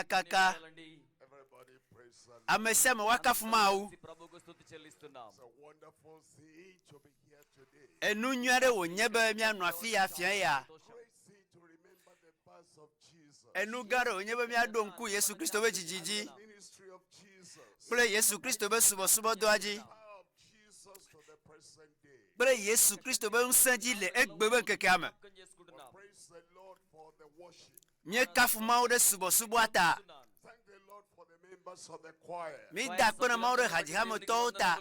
Yakaka. Everybody praise the Lord. Ame sia ame woakafu Mawu. ప్రభువుకు స్తుతి చెల్లిస్తున్నాం It's a wonderful thing to be here today. Enu nyui aɖe wònye be míanɔ afi ya fia ya. Great thing to remember the birth of Jesus, Enu gã aɖe wònye be míaɖo ŋku Yesu Kristo ƒe dzidzi dzi ministry of Jesus, kple Yesu Kristo ƒe subɔsubɔdɔa dzi power of Jesus to the present day. kple Yesu Kristo ƒe ŋusẽ dzi le egbe ƒe ŋkekea me. జ్ఞాపకం చేసుకుంటున్నాం Praise the Lord for the worship. Míekafu Mawu ɖe subɔsubɔa ta. Thank the Lord for the members of the choir Mída akpe na Mawu ɖe hadzihametɔwo ta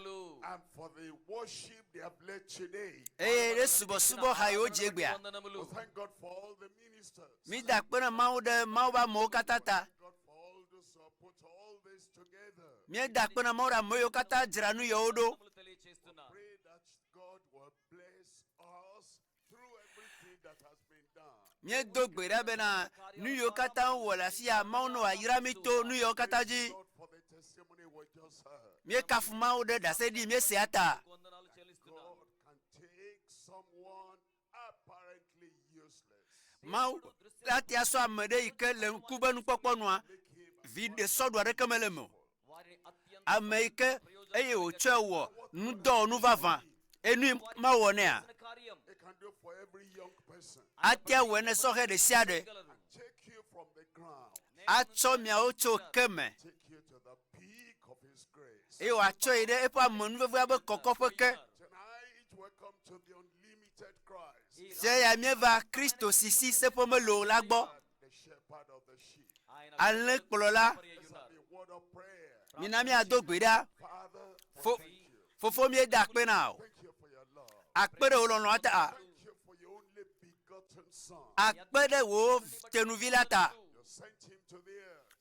and for the worship they have led today. eye ɖe subɔsubɔha yiwo dzi egbea. వందనములు We thank God for all the ministers. Mída akpe na Mawu ɖe Mawu ƒe amewo katã ta. Thank God for all those who have put all this together. Míeda akpe na Mawu ɖe ame yiwo katã dzra nu yewo ɖo. తెలియచేస్తున్నాం Pray that God will bless us through everything that has been done. Míedo gbe ɖa bena nu yiwo katã wowɔ le afi ya Mawu ne wòayra mí to nu yiwo katã dzi. God for the testimony we just heard. Míekafu Mawu ɖe ɖaseɖi míesea ta. వందనాలు చెల్లిస్తున్నాం God can take someone apparently useless, Mawu la tea sɔ ame ɖe yi ke le ŋku be nukpɔkpɔ nua viɖe sɔɖu aɖeke mele eme o. వారిని అత్యంత Ame yi ke eye wòtsɔe wɔ nudɔwɔnu vavã enu yi Mawu wɔ nɛa కార్యం He can do for every young person. atea wɔe ne sɔhɛ ɖe sia ɖe గలరు Take you from the ground, atsɔ miawo tso ke me take you to the peak of His grace. eye wòatsɔ yi ɖe eƒe amenuvevea be kɔkɔƒe ke. Tonight, welcome to the unlimited Christ, Fia ya míeva Kristo si si seƒe mele o la gbɔ. the shepherd of the sheep. ఆయన Alẽkplɔla, Let's have a word of prayer. mina míado gbe ɖa. Father, we Fo thank you. fofo míeda akpe na o. Thank you for your love. Akpe ɖe wò lɔlɔ̃a ta. Thank you for your only begotten Son. Akpe ɖe wò tenuvi la ta. You sent him to the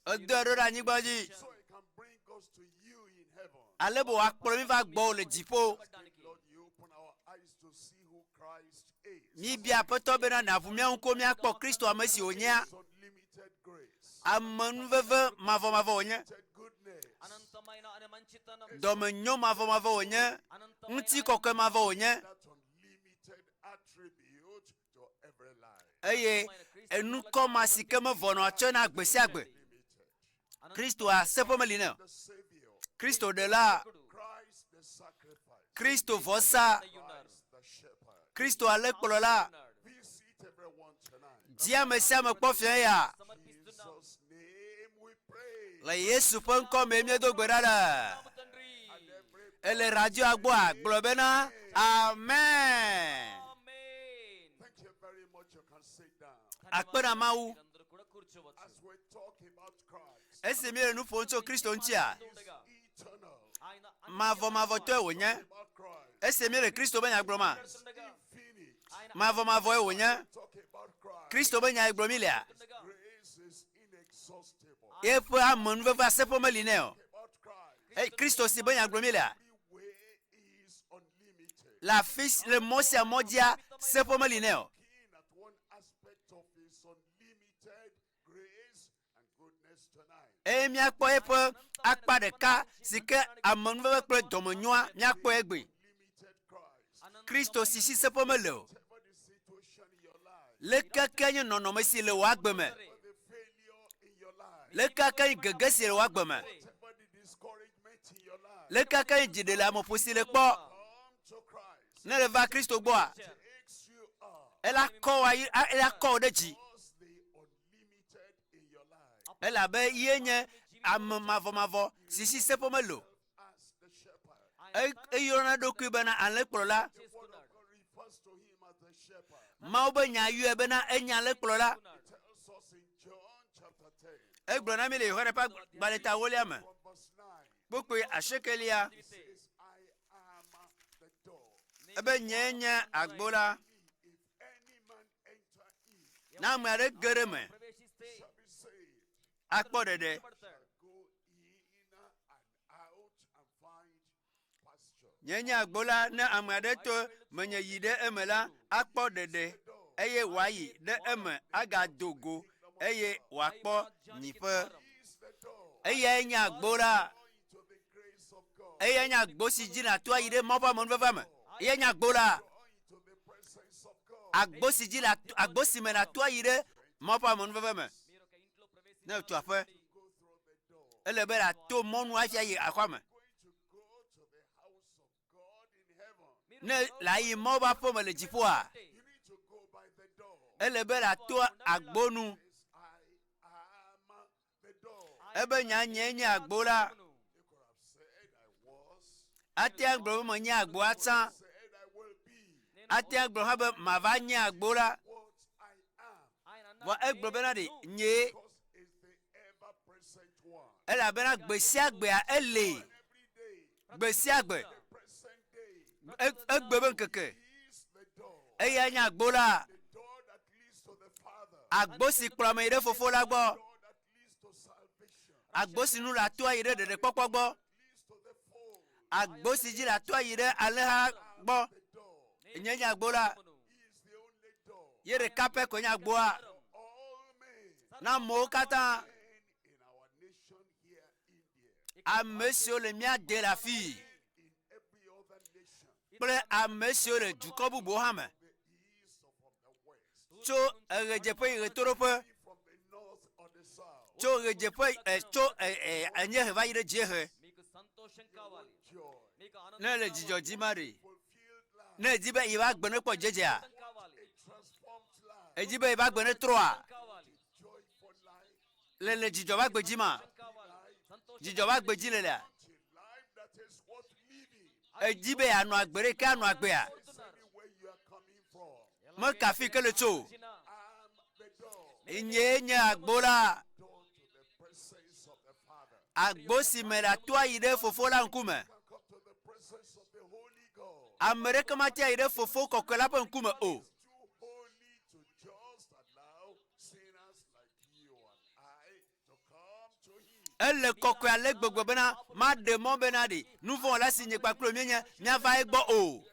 earth Edɔe ɖo ɖe anyigba dzi so he can bring us to you in heaven. ale be wòakplɔ mí va gbɔwò le dziƒo. Lord, you open our eyes to see who Christ is. Míbia Aƒetɔ bena nàʋu mía ŋkuwo míakpɔ Kristo ame si wònyea. His unlimited grace, Amenuveve mavɔmavɔ wònye. unlimited goodness, అనంతమైన ఆయన మంచితనం Dɔmenyo mavɔmavɔ wònye. అనంతమైన Ŋutikɔkɔe mavɔ wònye. that unlimited attribute to every life. Eye enukɔ ma si ke mevɔnɔ tsɔe na gbe sia gbe. Limited. Kristoa seƒe meli nɛ o. The Savior, Kristo ɖela, Christ the sacrifice, Kristo vɔsa, ఉన్నారు Christ the shepherd. Kristo alẽkplɔla. Visit everyone tonight. Di ame sia ame kpɔ fia ya. సమర్పిస్తున్నాం Jesus' name we pray. Le Yesu ƒe ŋkɔ mee míedo gbe ɖa le. తండ్రి Ele radioa gbɔa gblɔ bena Amen. Amen Thank you very much. You can sit down. Akpe na Mawu. మీరందరూ కూడా కూర్చోవచ్చు As we talk about Christ, Esi míele nu ƒom tso Kristo ŋutia, ఉండగా eternal. ఆయన mavɔmavɔtɔe wònye. About Christ, Esi míele Kristo ƒe nya gblɔma, ఉండగా infinite. ఆయన mavɔmavɔe wònye. Talk about Christ. Kristo ƒe nya gblɔm mílea. ఉండగా Grace is inexhaustible. Eƒe amenuveve seƒe meli nɛ o. About Christ, Eye Kristo si ƒe nya gblɔm mílea, every way is unlimited. le afi si le mɔ sia mɔ dzia, seƒe meli nɛ o. Looking at one aspect of his unlimited grace and goodness tonight. Eye míakpɔ eƒe akpa ɖeka si ke amenuveve kple dɔmenyoa míakpɔ egbe. Unlimited Christ. Kristo si si seƒe mele o. Whatever the situation in your life, Leke ke nye nɔnɔme si le wò agbe me. whatever the failure in your life, Leke ke nye gege si le wò agbe me. whatever the discouragement in your life, Leke ke nye dziɖeleameƒo si le kpɔ. come to Christ. Ne le va Kristo gbɔa, Takes you up. ela kɔ wò ayi a- ela kɔ wò ɖe dzi. Cause the unlimited in your life. Elabe ye nye ame mavɔmavɔ si si seƒe mele o. As the shepherd. E- Eyɔna eɖokui bena alẽkplɔla. The word of God refers to him as the shepherd. Mawu be nya yɔe bena enye alẽkplɔla. It tells us in John chapter 10, Egblɔ na mi le Yohane ƒe agbalẽ wolia me. from verse 9. Kpukpui asiekelia. It says, I am the door. Ebe nyee nye agbo la. If any man enter in, Ne ame aɖe ge ɖe me, ప్రవేశిస్తే shall be saved. akpɔ ɖeɖe. పడతాడు Go in and out and find pasture. Nye nye agbo la ne ame aɖe to menye yi ɖe eme la, akpɔ ɖeɖe eye wòayi ɖe eme agado go eye wòakpɔ nyiƒe. He is the door. Eyae nye agbo la. Go into the grace of God. Eyae nye agbo si dzi nàto ayi ɖe Mawu ƒe amenuveve me. Eyae nye agbo la. Go into the presence of God. Agbo si dzi nàto agbo si me nàto ayi ɖe Mawu ƒe amenuveve me. మీరు ఒక ఇంట్లో Ne ètu aƒe, ప్రవేశించాలి Go Ele be yeato mɔnu hafi ayi aƒea me. Ne le ayi Mawu ƒe aƒe me le dziƒoa, ele be yeato agbo nu. Ebe nya nyee nye agbo la. Ate agblɔ be menye agboa tsã. Ate agblɔ hã be mava nye agbo la. Vɔ egblɔ bena ɖe nyee. Elabena gbe sia gbea ele. Gbe sia gbe. Egbe be ŋkeke. Eya nye agbo la. Agbo si kplɔ ame yi ɖe fofo la gbɔ. Agbo si nu le ato ayi ɖe ɖeɖekpɔkpɔ gbɔ. Agbo si dzi le ato ayi ɖe alẽha gbɔ. Nye nye agbo la. Ye ɖeka pɛ koe nye agboa. Na amewo katã. Ame siwo le mía de le afii kple ame siwo le dukɔ bubuwo hã me tso eɣedzeƒe yi ɣetoɖoƒe, tso ɣedzeƒe e, tso e, e, anyiehe va yi ɖe dziehe. Ne le dzidzɔ dzi ma ɖe, ne èdi be yeƒe agbe nekpɔ dzidzedzea, èdi be yeƒe agbe netrɔa, le le dzidzɔ ƒe agbe dzi ma, dzidzɔ ƒe agbe dzi lelea, èdi be yeanɔ agbe ɖe ke anɔ agbea, meka afi ke le tso. Nyee nye agbo la, agbo si me le ato ayi ɖe fofo la ŋkume. Ame ɖeke mate ayi ɖe fofo kɔkɔe la ƒe ŋkume o. Ele kɔkɔe ale gbegbe bena maɖe mɔ bena ɖe nuvɔ̃wɔla si nye kpakple míenye míava egbɔ o.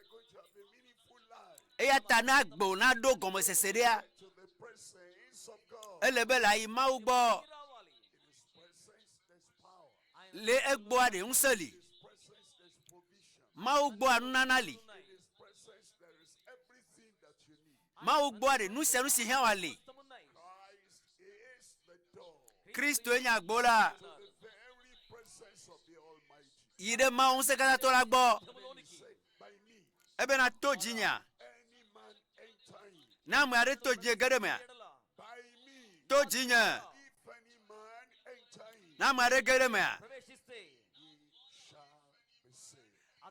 Eya ta ne agbe naɖo gɔmesese ɖea, ele be le ayi Mawu gbɔ. Le egbɔa ɖe ŋusẽ li. Mawu gbɔa nunana li. Mawu gbɔa ɖe nu sia nu si hiã wòa li. Kristoe nye agbo la. Yi ɖe Mawu ŋusẽkatãtɔ la gbɔ. Ebena to dzinyea. Ne ame aɖe to dzinye ge ɖe mea, to dzinye. Ne ame aɖe ge ɖe mea,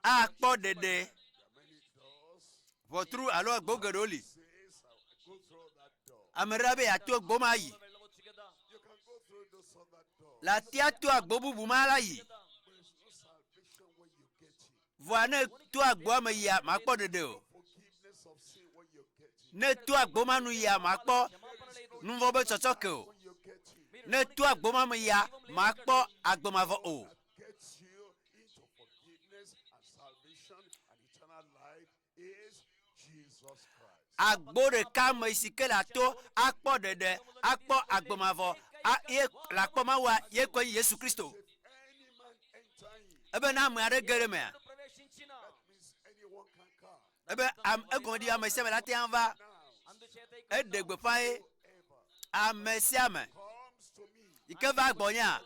akpɔ ɖeɖe. Ʋɔtru alo agbo geɖewo li. Ame ɖe be yeato agbo ma ayi. Le atia to agbo bubu ma la yi. Vɔa ne to agboa me yia, makpɔ ɖeɖe o. Ne to agbo ma nu yia, makpɔ nuvɔ̃ be tsɔtsɔke o. Ne to agbo ma me yia, makpɔ agbe mavɔ o. Agbo ɖeka me si ke le ato akpɔ ɖeɖe, akpɔ agbe mavɔ, ye le akpɔ Mawua, ye koe nye Yesu Kristo. Ebe ne ame aɖe ge ɖe emea, ebe egɔme ɖi ame sia ame la te ŋu va. Eɖe gbeƒã ye ame sia ame yi ke va gbɔnyea,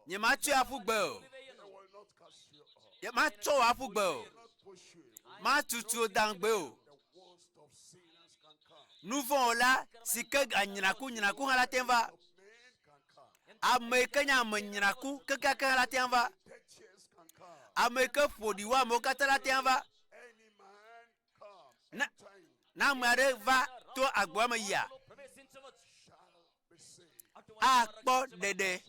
nyematsɔe aƒu gbe o. Matsɔ wò aƒu gbe o. Matutu wò da ŋugbe o. Nuvɔ̃wɔla si ke nyraku nyraku hã la te ŋu va. Ame yi ke nye ame nyraku kekeake hã la te ŋu va. Ame yi ke ƒo ɖi wu amewo katã la te ŋu va. Ne, ne ame aɖe va to agboa me yia, akpɔ ɖeɖe.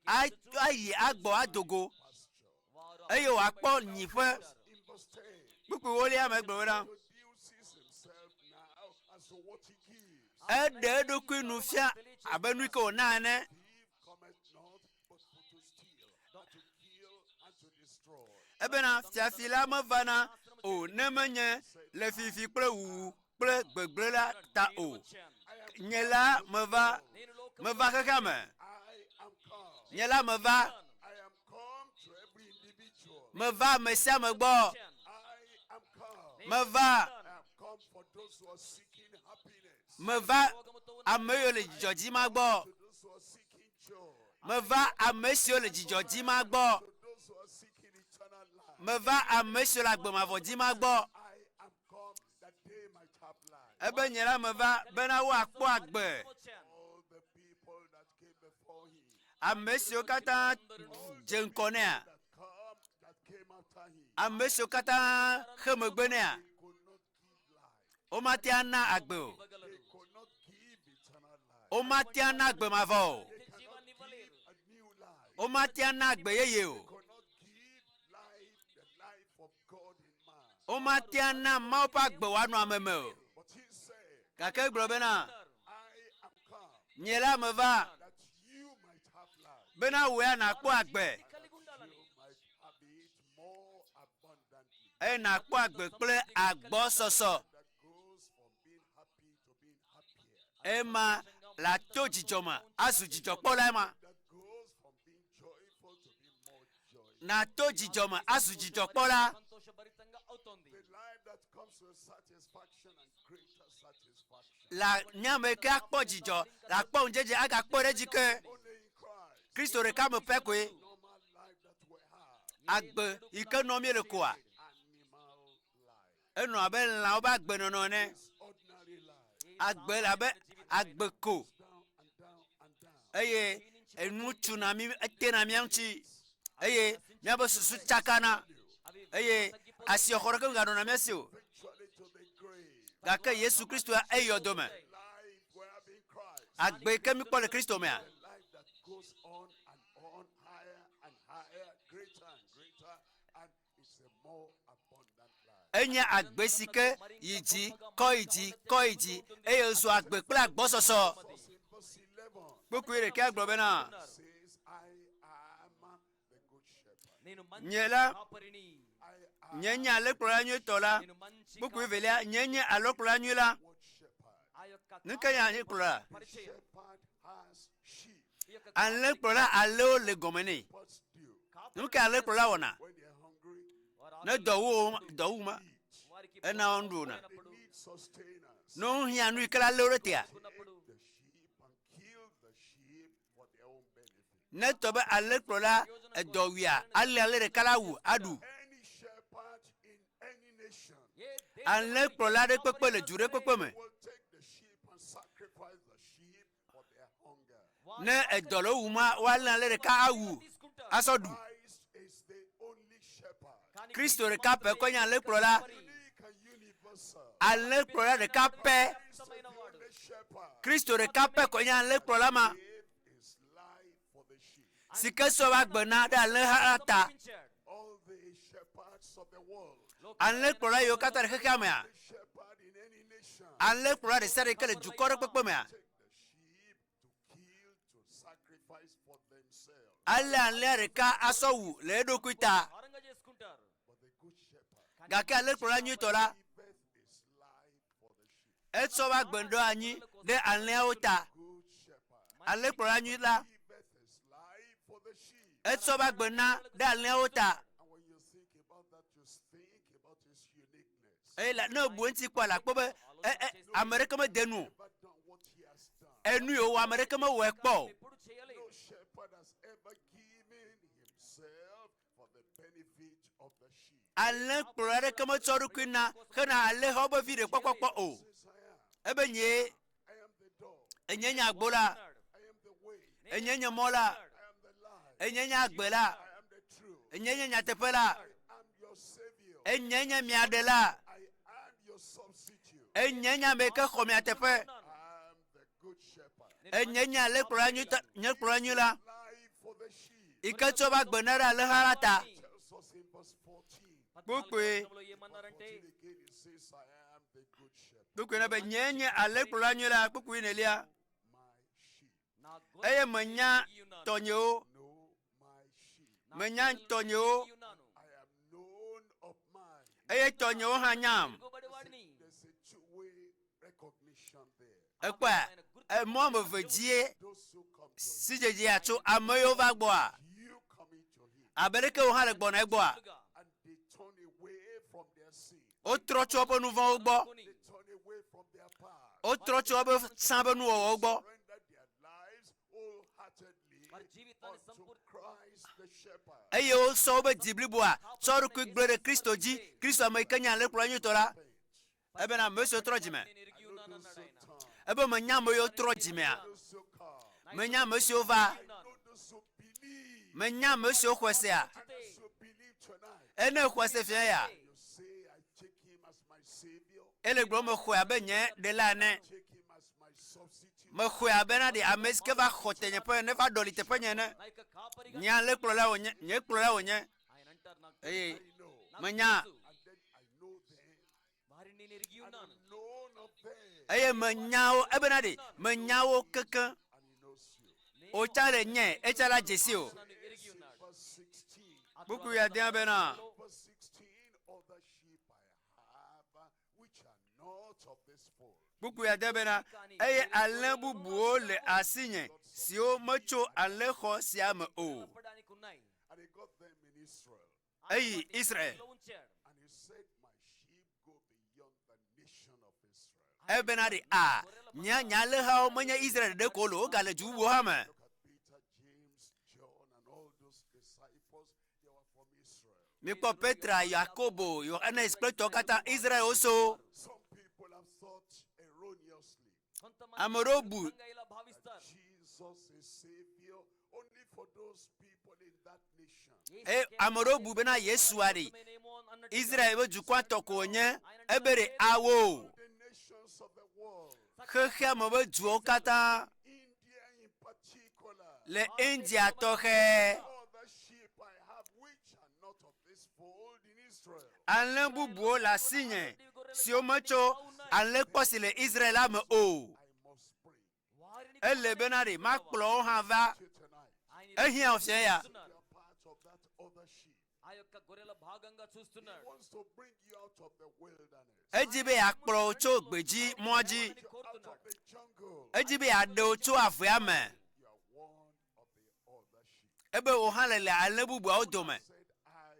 Ayi agbɔ ado go eye wòakpɔ nyiƒe. Kpukpui wolia me gblɔ bena, eɖe eɖokui nu fia abe nu yi ke wòna ene. Ebena fiafi la mevana o ne menye le fifi kple wuwu kple gbegblẽ la ta o. Nye la meva, meva xexea me. Nye la meva, meva ame sia ame gbɔ. Meva. Meva ame yiwo le dzidzɔ dzi ma gbɔ. To those who are seeking joy. Meva ame siwo le dzidzɔ dzi ma gbɔ. To those who are seeking eternal life. Meva ame siwo le agbe mavɔ dzi ma gbɔ. I am come that they might have life. Ebe nye la meva bena woakpɔ agbe. వచ్చాను All the people that came before him, Ame siwo katã dze ŋkɔ nɛa, that come, that came after him, ame siwo katã xe megbe nɛa, they could not give life. womate ana agbe o. ఇవ్వగలరు They could not give eternal life. Womate ana agbe mavɔ o. They cannot జీవాన్ని give ఇవ్వలేరు a new life. Womate ana agbe yeye o. They could not give life, the life of God in man. Womate ana Mawu ƒe agbe wòanɔ ame me o. But he said, Gake egblɔ bena, I am come nye la meva that you might have life. bena wò ya nàkpɔ agbe కలిగి ఉండాలని You might have it more abundantly. eye nàkpɔ agbe kple agbɔsɔsɔ. That goes from being happy to being happier. Ema le ato dzidzɔ me azu dzidzɔkpɔla ema. That goes from being joyful to being more joyful. Nàto dzidzɔ me azu dzidzɔkpɔla. సంతోషభరితంగా అవుతోంది The life that comes with satisfaction and greater satisfaction. Le nyame ke akpɔ dzidzɔ, le akpɔ ŋudzedze agakpɔ ɖe edzi ke Only in Christ. Kristo ɖeka me pɛ koe. Normal life that we have. Agbe yi ke nɔ míele koa, Animal life. enɔ abe lãwo ƒe agbenɔnɔ ene. It's ordinary life. Agbe le abe agbe ko Down and down and down. eye enu tsuna mí etena mía ŋuti eye míaƒe susu tsakana అవి eye asixɔxɔ ɖeke meganɔna mía si o. Eventually to the grave. Gake Yesu Kristo ya eyɔ dome. Life we have in Christ. Agbe yi ke míkpɔ le Kristo mea, A life that goes on and on, higher and higher, greater and greater, and it's a more abundant life. enye agbe si ke yi dzi, kɔ yi dzi, kɔ yi dzi eye wòzu agbe kple agbɔsɔsɔ. Because in verse 11 Kpukpui ɖeka gblɔ bena, says, I am the good shepherd. నేను మంచి nye la, కాపరిని I am nye nye alẽkplɔla nyuitɔ la. నేను మంచి Kpukpui evelia, nye nye alẽkplɔla nyui la. what shepherd. ఆ యొక్క Nu ke nye alẽkplɔla? పరిచయం Shepherd has sheep. ఈ యొక్క Alẽkplɔla alewo le gɔme nɛ. Shepherds do. Nu ke alẽkplɔla wɔna? When they're hungry, Ne dɔ wu wo, dɔ wu ma, eat. వారికి ena wo nuɖuna. They need sustenance. Ne wohiã nu yi ke la lé wo ɖe tea, Take the sheep and kill the sheep for their own benefit. ne tɔ be alẽkplɔla edɔwuia, alé alẽ ɖeka la wu aɖu. Any shepherd in any nation A Alẽkplɔla ɖe kpekpe le du ɖe kpekpe me. will take the sheep and sacrifice the sheep for their hunger. Ne edɔ le wo wuma, woalé alẽ ɖeka awu asɔ ɖu. Christ is the only shepherd, Kristo ɖeka pɛ kɔ nye alẽkplɔla. unique and universal. Alẽkplɔla ɖeka pɛ. Christ is the only shepherd. Kristo ɖeka pɛ kɔ nye alẽkplɔla ma Gave his life for the sheep. si ke sɔ va agbe na ɖe alẽha la ta. సమర్పించాడు All the shepherds of the world, Alẽkplɔla yiwo katã le xexea mea, the shepherd in any nation, alẽkplɔla ɖe sia ɖe ke le dukɔ ɖe kpekpe mea, take the sheep to kill, to sacrifice for themselves. alé alẽa ɖeka asɔ wu le eɖokui ta. భారంగా చేసుకుంటారు But the good shepherd Gake alẽkplɔla nyuitɔ la, giveth his life for the sheep. etsɔ va agbe ɖo anyi ɖe alẽawo ta. Good shepherd Alẽkplɔla nyui la, giveth his life for the sheep. etsɔ va agbe na ɖe alẽawo ta. And when you think about that, you think about his uniqueness. Eye la, ne ebu eŋuti kpɔa, la kpɔ be e, e, ame ɖeke mede nu o. Never done what he has done. Enu yi wòwɔ ame ɖeke mewɔe kpɔ o. ఎప్పుడు చేయలేదు No shepherd has ever given himself for the benefit of the sheep. Alẽkplɔla ɖeke metsɔ eɖokui na hena alẽhawo ƒe viɖe kpɔkpɔkpɔ o. Says I am. Ebe nyee, I am the door. enye nye agbo la, I am the way. enye nye mɔ la, I am the life. enye nye agbe la, I am the truth. enye nye nyateƒe la, I am your savior. enye nye mia ɖela, I am your substitute. enye nye ame yi ke xɔ mia teƒe, I am the good shepherd. enye nye alẽkplɔla nyuitɔ, nye kplɔla nyui la Life for the sheep. yi ke tsɔ va agbe na ɖe alẽha la ta. Tells us in verse 14. Kpukpui పద్నాలుగో ఏమన్నారంటే 14 again, it says, I am the good shepherd. kpukpui na be nye nye alẽkplɔla nyui la kpukpui nelia My sheep నా eye menya కలిగి ఉన్నాను. tɔnyewo know my sheep. నా menya గొర్రెలను tɔnyewo కలిగి ఉన్నాను. I am known of mine. eye tɔnyewo hã nyam. ఎరుగబడి వాడిని There's a two-way recognition there. Ekpɔa emɔ ame eve dzie Those who come to sidzedzea tso ame yiwo va gbɔa him, you coming to him, abe ɖeke wo hã le gbɔna egbɔa గా and they turn away from their sin. wotrɔ tso woƒe nu vɔ̃wo gbɔ They turn away from their past. Wotrɔ tso woƒe tsã ƒe nuwɔwɔwo gbɔ. Surrendered their lives wholeheartedly వారి జీవితాన్ని unto సంపూర్ణ Christ the shepherd. Eye wotsɔ woƒe dzi bliboa tsɔ ɖokui gblẽ ɖe Kristo dzi, Kristo ame yi ke nye alẽkplɔla nyuitɔ la. Ebena ame siwo trɔ dzime. నేను ఎరిగి I know ఉన్నాను those అన్నాడు who ఆయన turn, Ebe menya ame yiwo trɔ dzimea. those who come. Menya ame siwo va. I know those who believe. Menya ame siwo xɔe sea. And as you believe tonight, Ene xɔe se fia ya. you say, I take him as my savior, Ele gblɔm mexɔe abe nye ɖela ene. take him as my substitute. Mexɔe abe na ɖe ame si ke va xɔ tenyeƒe ne va ɖɔli teƒe nye ene. నా యొక్క కాపరిగా Nye alẽkplɔla wònye, nye kplɔla wònye. ఆయన అంటారు నాకు Eye I know. menya And then I know them. వారిని నేను ఎరిగి And ఉన్నాను I'm known of them. eye menya wo ebena ɖe menya wo kekeŋ. And he knows you. Wotsa le nye etsa la dzesi o. నన్ను ఎరిగి ఉన్నాడు Verse 16. ఆ Kpukpui తర్వాత adea bena Verse 16, other sheep I have, which are not of this fold. kpukpui ade bena eye alẽ bubuwo le asinye siwo metso alẽxɔ sia me o. చెప్పడానికి ఉన్నాయి And he got them in Israel. Eyi Israel. లో ఉంచాడు And he said, My sheep go beyond the nation of Israel. Ebena ɖe a nye nye alẽhawo menye Israel ɖeɖe ko le o, wogale du bubuwo hã me. Look at Peter, James, John, and all those disciples. They were from Israel. Mikpɔ Petra, Yakobo, Yohanes kple tɔwo katã Israel woso. Some people have thought erroneously కొంతమంది Ame ɖewo bu మూర్ఖంగా ఇలా భావిస్తారు Jesus is Savior only for those people in that nation. Eye ame ɖewo bu bena Yesua ɖe ఏమో అన్నట్టు Israel ƒe dukɔa tɔ ko wònye ebe ɖe awo. The nations of the world, Xexea me ƒe duwo katã India in particular, le India tɔxɛ. other sheep I have which are not of this fold in Israel. Alẽ bubuwo le asinye siwo metso alẽkpɔ si le Israel la me o. I must bring వారిని Ele bena ɖe makplɔ wo hã va. you tonight. ఆయన Ehiã wò fia ya. You are part of that other sheep. ఆ యొక్క గొర్రెల భాగంగా He చూస్తున్నాడు wants to bring you out of the wilderness, Edzi be yeakplɔ wò tso gbedzi mɔa dzi. out of the jungle. Edzi be yeaɖe wò tso avea me. You are one of the other sheep. Ebe wò hã le le alẽ bubuawo dome. Said, I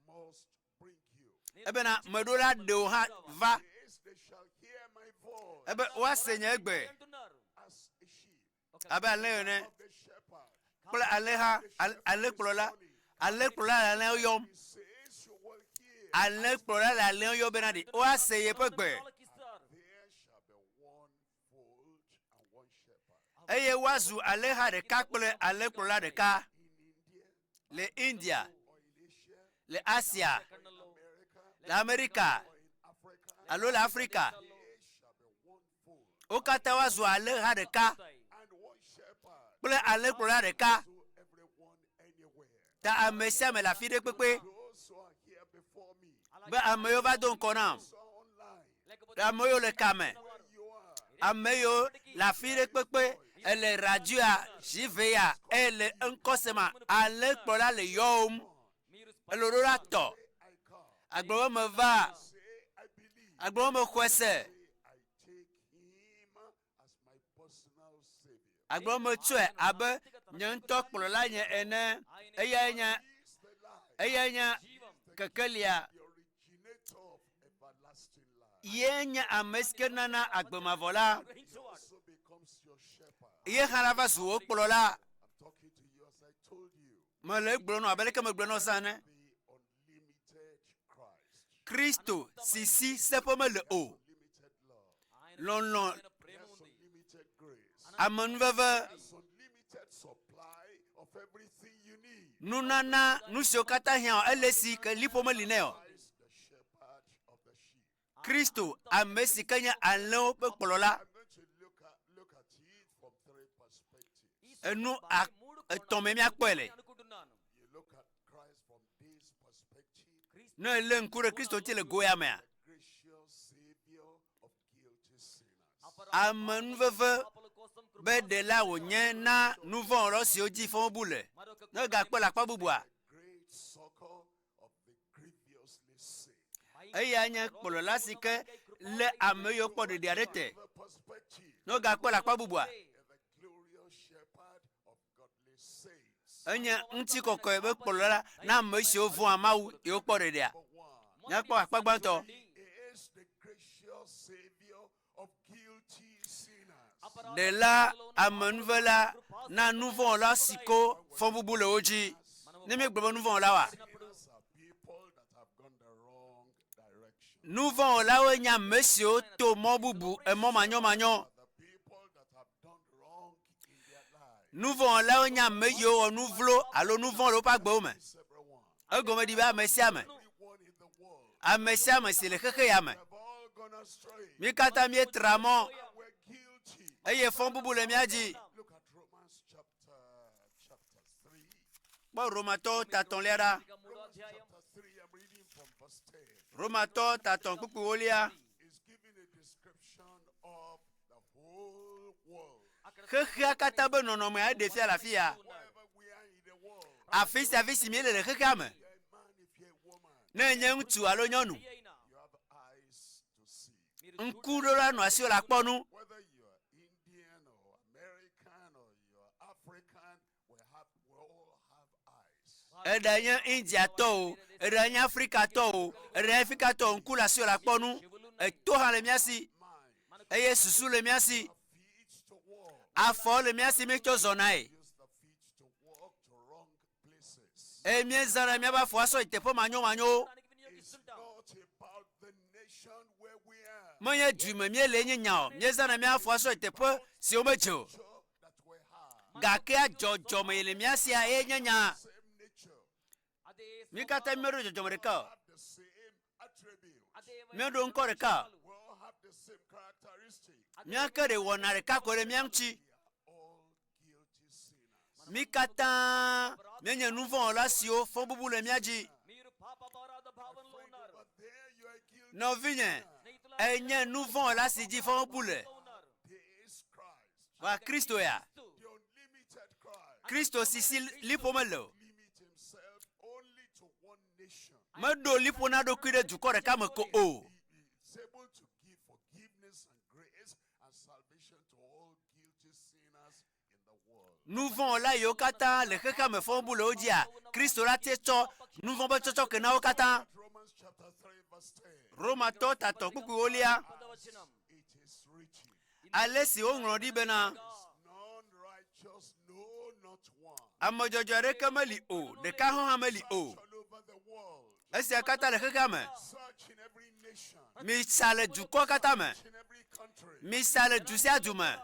must bring you. Ebena meɖo la ɖe wò hã va. Yes, they shall hear my voice Ebe woase nye gbe అంటున్నారు as a sheep abe alẽ ene of the shepherd. kple alẽha al- alẽkplɔla. Alẽkplɔla le alẽwo yɔm. He says you will hear. Alẽkplɔla le alẽwo yɔm bena ɖe woase yeƒe gbe. ఆలకిస్తారు There shall be one fold and one shepherd. Eye woazu alẽha ɖeka kple alẽkplɔla ɖeka In India le India, or in Asia, le Asia, ఖండంలో America le Amerika or in Africa, alo le Afrika. there shall be one fold Wo katã woazu alẽha ɖeka and one shepherd kple alẽkplɔla ɖeka. to everyone anywhere. Ta ame sia ame le afi ɖe kpekpe Those who are here before me, be ame yiwo va do ŋkɔ nam, those who are online, లేకపోతే ame yiwo le kame, where you are, ame yiwo le afi ɖe kpekpe ele radioa, ZVA, ele ŋkɔ sema, alẽkplɔla le yɔwom. మీరు Ele ɖo la tɔ. say I come. Agblɔ be meva, Say I believe. agblɔ be mexɔe se, Say I take him as my personal savior. agblɔ be metsɔe abe nye ŋutɔ kplɔla nye ene. Eyae nye He is the light, eyae nye kekelia. the originator of everlasting life. Ye nye ame si ke nana agbe mavɔ la. He గ్రహించేవాడు also becomes your shepherd. Ye hã la va zu wò kplɔla. I'm talking to you as I told you. Mele egblɔ nɔ abe leke megblɔ nɔ sã ene. The unlimited Christ. Kristo si si seƒe mele o. Unlimited love. ఆయన Lɔlɔ̃, ఆయన ప్రేమ He has ఉంది unlimited grace. amenuveve, He has unlimited supply of everything you need. nunana, nu siwo katã hiã wò, ele si ke liƒo meli nɛ o. Christ, the shepherd of the sheep. Kristo, ame si ke nye alẽwo ƒe kplɔla. I'm going to look at look at it from three perspectives. ఈ Enu సందర్భాన్ని a- మూడు etɔ̃ me míakpɔe le. అనుకుంటున్నాను You look at Christ from this perspective, క్రీస్తు Ne èlé ŋku ɖe Kristo ŋuti le go ya mea, the gracious savior of guilty sinners. amenuveve పాపల కోసం కృప be ɖela wònye na nu vɔ̃ wɔlawo siwo dzi fɔmebu le. మరొక Ne egakpɔe le akpa bubua, The great succor of the grievously sick. eya nye kplɔla si ke lé ame yiwo kpɔ ɖeɖi aɖe te. The perspective Ne wogakpɔe le akpa bubua, is the glorious shepherd of godly saints. enye ŋutikɔkɔe ƒe kplɔla na ame siwo vɔ̃a Mawu yiwo kpɔ ɖeɖia. Number one Míakpɔ akpa gbãtɔ. is the gracious savior of guilty Ɖela amenuvela na nuvɔ̃wɔla si ko fɔbubu le wo dzi. Ne míegblɔ be nuvɔ̃wɔla oa, Sinners are people that have gone the wrong direction. nuvɔ̃wɔlawoe nye ame siwo to mɔ bubu emɔ manyɔmanyɔ. The people that have done wrong in their life. Nuvɔ̃wɔlawoe nye ame yiwo wɔ nu vlo alo nu vɔ̃ le woƒe agbewo me. It's everyone. Egɔme ɖi be ame sia ame, Everyone in the world. ame sia ame si le xexe ya me. We have all gone astray. Mí katã míetra mɔ And we're guilty. eye fɔbubu le mía dzi. Look at Romans chapter chapter 3. Kpɔ Romatɔwo tatɔ̃lia ɖa. మూడో Romans అధ్యాయం chapter 3, I'm reading from verse 10. Romatɔ tatɔ̃ kpukpui wolia. It's giving a description of the whole world. అక్కడ Xexea katã be nɔnɔmea eɖe fia le afi ya. Wherever we are in the world, Afi sia afi si míele le xexea me. if you're a man, if you're a woman, Ne enye ŋutsu alo nyɔnu, స్త్రీ అయినా you have eyes to see. మీరు ŋkuɖola nɔ asiwò le akpɔ nu. Whether you are Indian or American or you are African, we have we all have eyes. Eɖanye Indiatɔ o, eɖanye Afrikatɔ o, eɖanye Afrikatɔ o, ŋku le asiwò le akpɔ nu. Eto hã le mía si Mind, eye susu le mía si. feet to walk. Afɔ le mía si míetsɔ zɔnae. Use the feet to walk to wrong places. Eye míezãna míaƒe afɔ asɔ yi teƒe manyomanyowo. దానికి It's వినియోగిస్తుంటాం not about the nation where we are. Menye du me míele nye nya o. Míezãna mía afɔ asɔ yi teƒe siwo medze o. Nature that we have. Gakea dzɔdzɔme yi le mía sia ye nye nya. Same nature. అదే Mí katã míeɖo dzɔdzɔme ɖeka o. Have the same attributes. అదే Míeɖo ŋkɔ ɖeka o. We all have the same characteristics. Míake ɖe wɔna ɖeka ko ɖe mía ŋuti. We are all guilty sinners. Mí katã míenye nuvɔ̃wɔla siwo fɔbubu le mía dzi. మీరు పాప అపరాధ భావంలో ఉన్నారు But there you are guilty. Nɔvinye, స్నేహితులారా, enye nuvɔ̃wɔla si dzi fɔbubu le. ఉన్నారు This Christ, Wa Kristo ya. the unlimited Christ, Kristo si si liƒo mele o. limit himself only to one nation. Meɖo liƒo na ɖokui ɖe dukɔ ɖeka me ko o. He is able to give forgiveness and grace and salvation to all guilty sinners in the world. Nuvɔ̃wɔla yiwo katã le xexea me fɔbubu le wo dzia, Kristo la te tsɔ nuvɔ̃ ƒe tsɔtsɔ ke na wo katã. Romans chapter 3, verse 10. Romatɔ tatɔ kpukpui wolia. పదవచనం It is written, Ale si woŋlɔ ɖi bena None righteous, no, not one. ame dzɔdzɔe aɖeke meli o, ɖeka hã hã meli o. Search all over the world, Esia katã le xexea me. search in every nation, Misa le dukɔ katã me. search in every country. Misa le du sia du me. Find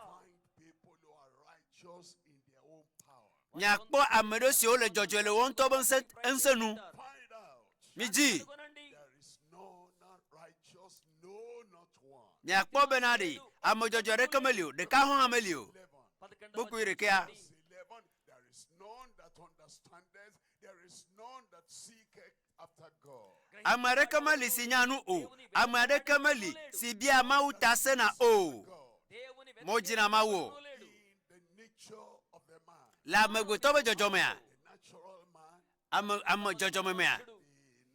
people who are righteous in their own power. Miakpɔ ame ɖewo siwo le dzɔdzɔe le wo ŋutɔ ƒe ŋusẽ ŋusẽ nu. Find out. Midzi. కనుగొనండి There is none righteous, no, not one. Miakpɔ bena ɖe ame dzɔdzɔe aɖeke meli o, ɖeka hã hã meli o. 11. పదకొండవ Kpukpui ɖekea. Verse 11. There is none that understandeth, there is none that seeketh after God. Ame aɖeke meli si nya nu o. Ame aɖeke meli si bia Mawu ta sena o. God. దేవుని Modzina Mawu o. లేడు In the nature of the man, Le amegbetɔ ƒe dzɔdzɔmea, the natural man, ame ame dzɔdzɔme mea, the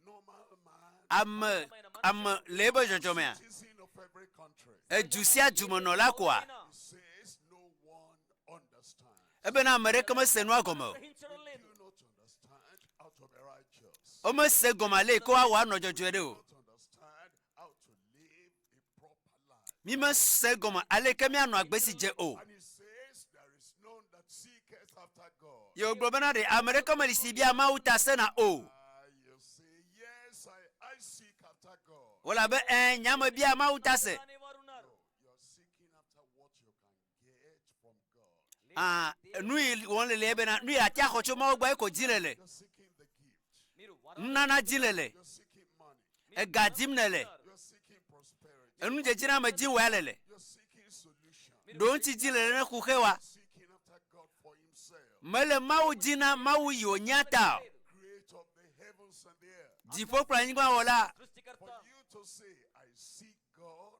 normal man, ame ame le eƒe dzɔdzɔmea, citizen of every country. edu sia dumenɔla koa, He says no one understands. ebena ame ɖeke mese nua gɔme o. గ్రహించడం లేదు Do not understand how to be righteous. Womese gɔme ale yi ke woawɔ anɔ dzɔdzɔe ɖe o. Do not understand how to live a proper life. Mi mese gɔme ale yi ke míanɔ agbe si dze o. And he says there is none that seeketh after God. Ye wògblɔ bena ɖe ame ɖeke meli si bia Mawu ta sena o. Ah, you say, yes, I, I seek after God. Wòle abe ɛ̃ nye ame bia Mawu ta se. అనేవారు ఉన్నారు No, you're seeking after what you can get from God. Ah, nu yi wɔm le le ye bena nu yi ate axɔ tso Mawu gbɔ ye ko dzi le le. You're seeking the gift. మీరు వరం Nunana dzi le le. You're seeking money. Ega dim ne le. You're seeking prosperity. Enudzedziname dim wòya le le. You're seeking solution. Ɖo ŋuti dzi le le ne kuxe wa. Seeking after God for himself. Mele Mawu dzi na Mawu yi wònya ta o. Creator of the heavens and the earth. Dziƒo kple anyigba wɔla. సృష్టికర్త For you to say, I seek God,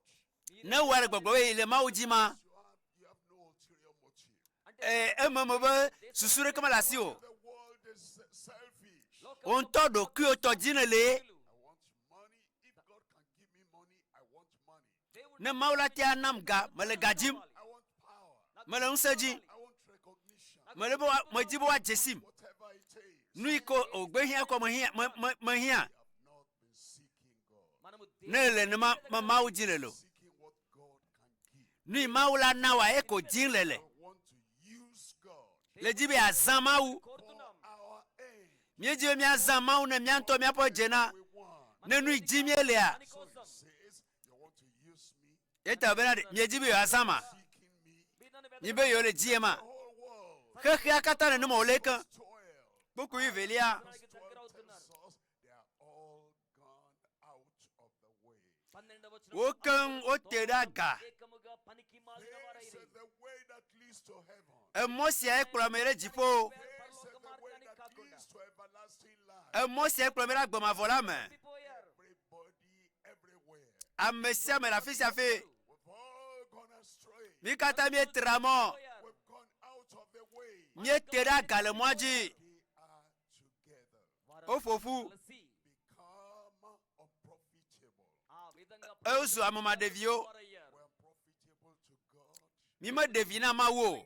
Ne wòa le gbɔgblɔ be yi le Mawu dzi ma, you have, you have no ulterior motive. ee, ememe be susu ɖeke mele asi o. The world is selfish. Wò ŋutɔ ɖokuiwò tɔ dzi ne le ye. I want money. If God can give me money, I want money. Ne Mawu la te anam ga, mele ga dzim, I want power. mele ŋusẽ dzim, I want recognition. mele be woa- medzi be woadze sim. Whatever it takes. Nu yi ke wògbe hiã kɔ mehiã, me, me, mehiã. We have not been seeking God. మనము Ne le nema, me Mawu dzi le lo. Seeking what God can give. Nu yi Mawu la na wa eko dzim le le. We want to use God Le dzi be yeazã Mawu. for our end. Míedzi be míazã Mawu ne mía ŋutɔ míaƒe dzena. We want. Ne nu yi dzi míelea, So he says, You want to use me, ye ta bena ɖe miedzi be yewoazã ma. seeking me. Mi be yewo le dzie ma. The whole world. Xexea katã nenema wòle ke. 12. Kpukpui velia. Verse 12 tells us they are all gone out of the way. Wo keŋ wote ɖe aga. This is the way that leads to heaven. Emɔ siae kplɔ ame ɖe dziƒo. This is the way that leads to everlasting life. Emɔ siae kplɔ ame ɖe agbe mavɔ la me. Everybody, everywhere. Ame sia ame le afi sia afi. We've all gone astray. Mí katã míetra mɔ. We've gone out of the way. Míete ɖe aga le mɔa dzi. They are together. Woƒo ƒu. Become unprofitable. Ewozu ame maɖeviwo. We're unprofitable to God. Mi meɖe vi na Mawu o. He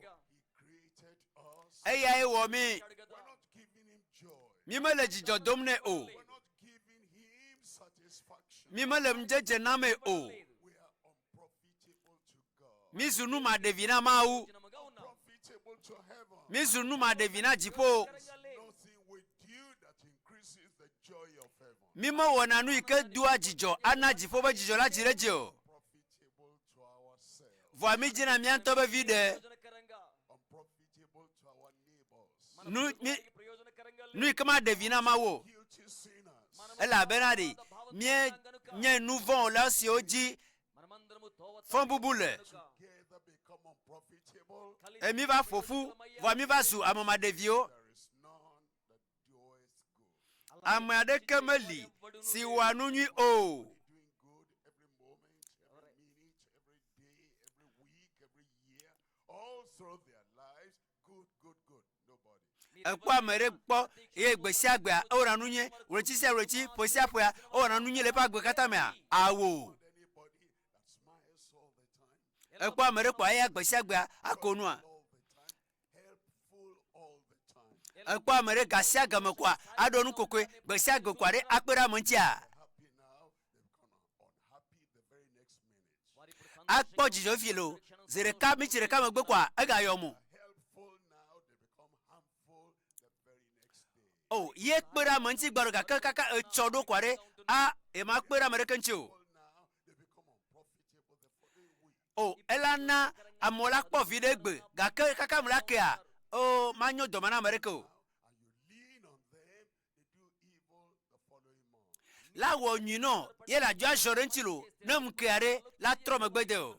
created us. Eyae wɔ mí. We're not giving him joy. Mi mele dzidzɔ dom nɛ o. We're not giving him satisfaction. Mi mele ŋudzedze namee o. We are unprofitable to God. Mi zu nu maɖevi na Mawu. Profitable to heaven. Mi zu nu maɖevi na dziƒo. Nothing we do that increases the joy of heaven. Mi mewɔna nu yi ke doa dzidzɔ ana dziƒo be dzidzɔ la dzi ɖe dzi o. Profitable to ourselves. Vɔa mi dzina mía ŋutɔ be vi ɖe. Unprofitable to our neighbors. Nu mi nu yi ke maɖe vi na Mawu o. Guilty sinners. Elabena ɖe mie nye nu vɔ̃wɔla siwo dzi fɔbubu le. Together become unprofitable. Emi va ƒo ƒu vɔa mi va zu ame maɖeviwo. There is none that doeth good. Ame aɖeke meli si wɔa nu nyui o. Doing good every moment, every minute, every day, every week, every year, all through their lives. Good, good, good. Nobody. Ekpɔ ame ɖe kpɔ eye gbe sia gbea ewɔna nu nyui ɣleti sia ɣleti ƒe sia ƒea ewɔna nu nyui le eƒe agbe katã mea awo. Not anybody that smiles all the time, Ekpɔ ame ɖe kpɔ eya gbe sia gbea ako nua. all the time, helpful all the time. Ekpɔ ame ɖe ga sia game koa aɖo nu kokoe gbe sia gbe koa ɖe akpe ɖe ame ŋutia. Happy now, they become unhappy the very next minute. Akpɔ dzidzɔ fi lo zi ɖeka mitsi ɖeka megbe koa egayɔ mo. Helpful now, they become harmful the very next day. O ye kpe ɖe ame ŋuti gbɔ ɖo gake kaka etsɔ ɖo koa ɖe a ema kpe ɖe ame ɖeke ŋuti o. Helpful now, they become unprofitable the following week. O ela na amewo la kpɔ vi ɖe gbe gake kaka ame la kea o manyo dɔme na ame ɖeke o. Now, and you lean on them, they do evil the following month. La wɔ nyui nɔ ye le adzɔ azɔ ɖe ŋuti lo ne ŋu kea ɖe la trɔ megbe de o.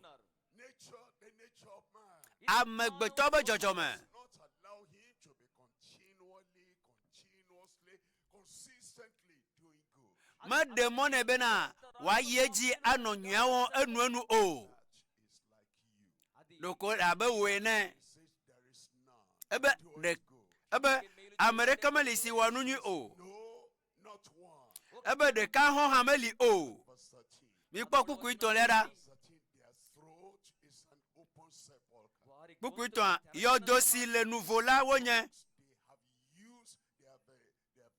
Nature, the nature of man. Amegbetɔ be dzɔdzɔme does not allow him to be continually, continuously, consistently doing good. meɖe mɔ nɛ bena wòayi edzi anɔ nyuia wɔm enuenu o. That is like you. Ɖeko le abe wò ene. He says there is none. Ebe doeth ɖe good. ebe ame ɖeke meli si wɔ nu nyui o. No, not one. Ebe ɖeka hɔ̃ hã meli o. Verse 13. Mikpɔ kpukpui tɔ̃lia ɖa. Verse 13. Their throat is an open sepulchre. Kpukpui tɔ̃a yɔdo si le nuvo la wonye. They have used, they have, they have,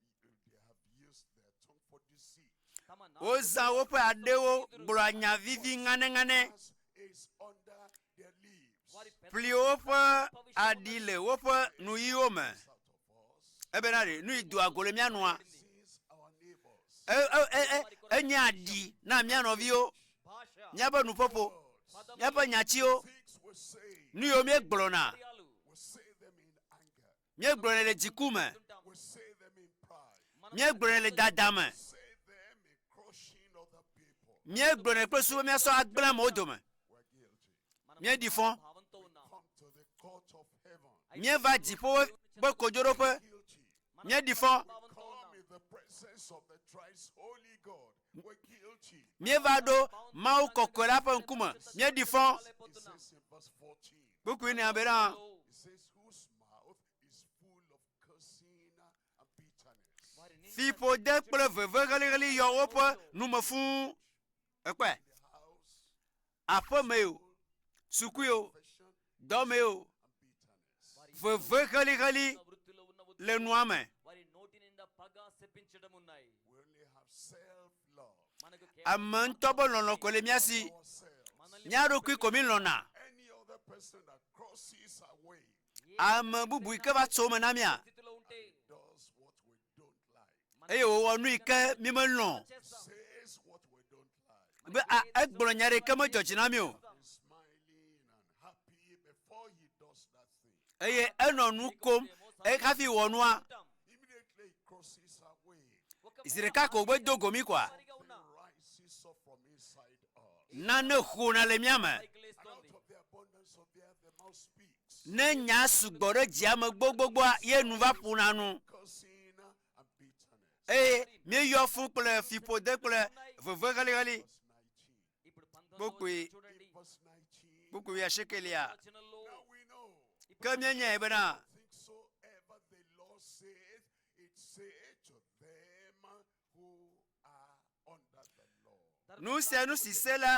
they have used their tongue for deceit. Wozã woƒe aɖewo gblɔa nya vivi ŋanɛŋanɛ. As is under their lips. Ƒli woƒe aɖi le woƒe nuyiwo me. Out of us. Ebena ɖe nu yi doa go le mía nua. Since our neighbors. E e e e enye aɖi na mía nɔviwo. Míaƒe nuƒoƒo, míaƒe nyatsiwo, Things we say, nu yiwo míegblɔna, we say them in anger. míegblɔnɛ le dziku me, We say them in pride. míegblɔnɛ le dada me, Say them in crushing other people. míegblɔnɛ kple su be míasɔ agblẽ amewo dome. We're guilty. Míeɖi fɔ, Come to the court of heaven. míeva dziƒo be kodzoɖoƒe, Guilty. míeɖi fɔ, Come in the presence of the thrice holy God. We're guilty. míeva ɖo Mawu kɔkɔe la ƒe ŋkume, míeɖi fɔ. It says in verse 14. Kpukpui nea bena It says, whose mouth is full of cursing and bitterness. fiƒode kple veve ɣeliɣeli yɔ woƒe nume fũu. Ekpɔe, In the house, aƒeme o, sukui o, confession dɔme o, and bitterness. veve ɣeliɣeli le nua me. వారి నోటి నిండా పగ శపించడం ఉన్నాయి We only have self-love. మనకు Ame ŋutɔ be lɔlɔ̃ ko le mía si. Ourselves. Mía ɖokui ko mílɔ̃na. Any other person that crosses our way Ame bubu yi ke va tso eme na mía స్థితిలో ఉంటే does what we don't like, eye wòwɔ nu yi ke mímelɔ̃ says what we don't like, be a egblɔ nya ɖe ke medzɔ dzi na mí o is smiling and happy before he does that thing. eye enɔ nu kom eye hafi wɔ nua ఉంటాం. Immediately he crosses our way, ఒక zi ɖeka ko wògbe do go mí koa ఒక్కసారిగా ఉన్న something rises up from inside us. nane ƒona le mía me పైకి And లేస్తోంది out of the abundance of the earth, the mouth speaks, ne nya sugbɔ ɖe dzia me gbogbogbòa ye nu va ƒona nu cursing and bitterness. eye míeyɔ fũ kple fiƒode kple veve xelixeli Verse 19. ఇప్పుడు పంతొమ్మిదవ Kpukpui. వచనం చూడండి In verse 19, kpukpui wuiasiekelia వచనంలో now we know. ke míenyae bena Soever the law saith, it saith to them who are under the law. nu sia nu si se la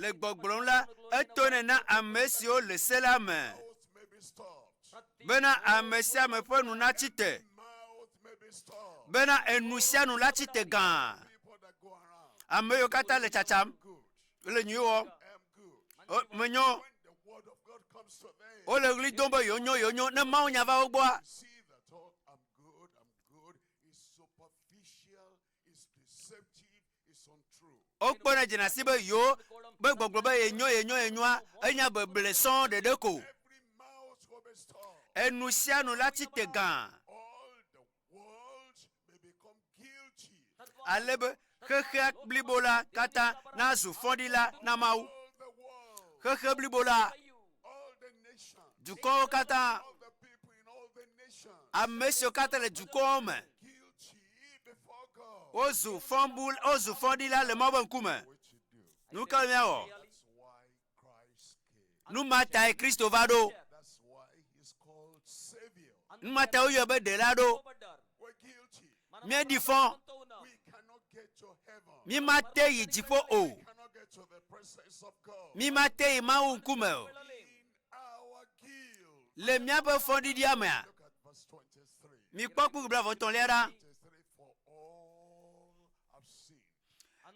le gbɔgblɔm la etonɛ na ame siwo le se la me Mouth may be stopped. bena ame sia ame ƒe nu natsi te Mouth may be stopped. bena enu sia nu la tsi te gã People that go around, ame yiwo katã le tsatsam good, le nyui wɔm am good. O, menyo When the word of God comes to them, wole ɣli dom be yewo nyo yewo nyo ne mawu nya va wo gbɔa they see that oh, I'm good, I'm good, is superficial, is deceptive, is untrue. wokpɔnɛ dzena si be yewo be gbɔgblɔ be yenyo yenyo yenyoa enya beble sɔŋ ɖeɖe ko Every mouth will be stopped. enu sia nu la tsi te gã All the world may become guilty. ale be xexea blibo la katã nazu fɔɖila na mawu All the world, xexe blibo la all the nations, dukɔwo katã all the people in all the nations, ame siwo katã le dukɔwo me guilty before God. wozu fɔbu wozu fɔɖila le mawu ƒe ŋkume What you do? nu ka míawɔ That's why Christ came. nu ma tae kristo va ɖo That's why he's called Savior. nu ma tae woyɔ be ɖela ɖo పడ్డారు We're guilty. మనం míeɖi fɔ పాపంతో ఉన్నాం. We cannot get to heaven. mímate yi dziƒo o We cannot get to the presence of God. mímate yi mawu ŋkume o వెళ్ళలేం. In our guilt. le míaƒe fɔɖiɖia mea Look at verse 23. mikpɔ kpukpui blaeve-etɔ̃lia ɖa 23 For all have sinned,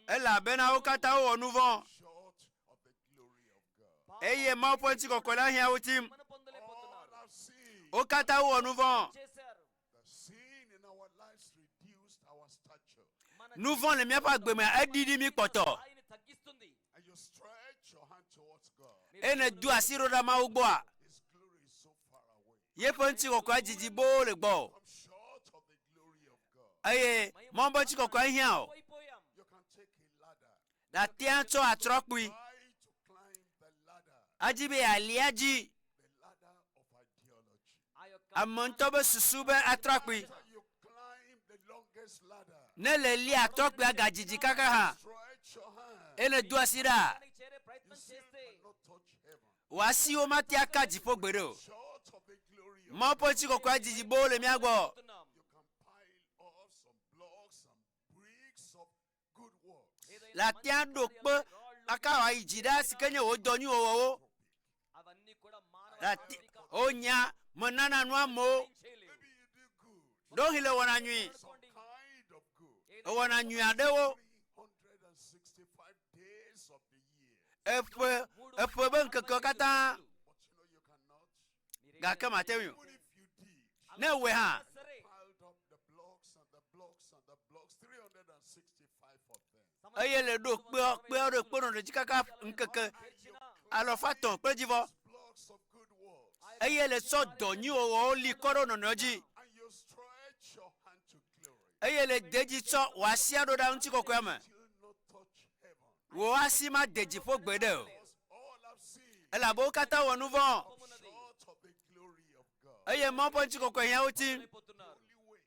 elabena wo katã wowɔ nu vɔ̃ short of the glory of God. eye mawu ƒe ŋutikɔkɔe la hiã wo tim మనం All పొందలేకపోతున్నారు have sinned. wo katã wowɔ nu vɔ̃ చేశారు The sin in our lives reduced our stature. మన nu vɔ̃ le míaƒe agbe mea eɖiɖi mí kpɔtɔ స్థాయిని తగ్గిస్తుంది And you stretch your hand towards God. eye nèdo asi ɖo ɖe mawu gbɔa His glory is so far away. yeƒe ŋutikɔkɔea dzidzi boo le gbɔ Come short of the glory of God. eye mawu ƒe ŋutikɔkɔea hiã o అయిపోయాం You can take a ladder. nàtea tsɔ atrɔkpui Try to climb the ladder, adzi be yealia dzi the ladder of ideology. ఆ యొక్క ame ŋutɔ be susu be atrɔkpui After you climb the longest ladder, ne le lia atrɔkpuia gadzidzi kaka hã stretch your hand. eye nèdo asi ɖa దానికి చేరే You ప్రయత్నం still చేస్తే cannot touch heaven. wò asiwo mate aka dziƒo gbeɖe o Short of the glory of mawu ƒe ŋutikɔkɔea dzidzi boo le mía gbɔ పోతున్నాం. You can pile up some blocks and bricks of good works. ఏదైనా le atea ɖo kpe aka wòayi dzi ɖa si ke nye wò dɔ nyuiwɔwɔwo అవన్నీ కూడా మానవ le ate wonya menana nu amewo చేయలేవు Maybe you do good, ɖewohĩ le wɔna nyui some kind of good. ewɔna nyui aɖewo 365 days of the year. eƒe eƒe be ŋkekewo katã But you know you cannot. gake mate ŋui o Even if you did, ne ewɔe hã సరే piled up the blocks and the blocks and the blocks, 365 of them. eye le ɖo kpeɔ kpeɔ ɖo kpe nɔ dzi kaka ŋkeke alafa etɔ̃ kple dzivɔ Blocks of good works. eye le tsɔ dɔ nyuiwɔwɔwo li kɔ ɖo nɔnɔewo dzi And you stretch your hand to glory. eye le de dzi tsɔ wò asia ɖo ɖa ŋutikɔkɔea me Still not touch heaven. wò asi ma de dziƒo gbeɖe o Because all have sinned elabe wo katã wɔ nu vɔ̃ short of the glory of God. eye mawu ƒe ŋutikɔkɔe hiã wo tim అయిపోతున్నారు Only way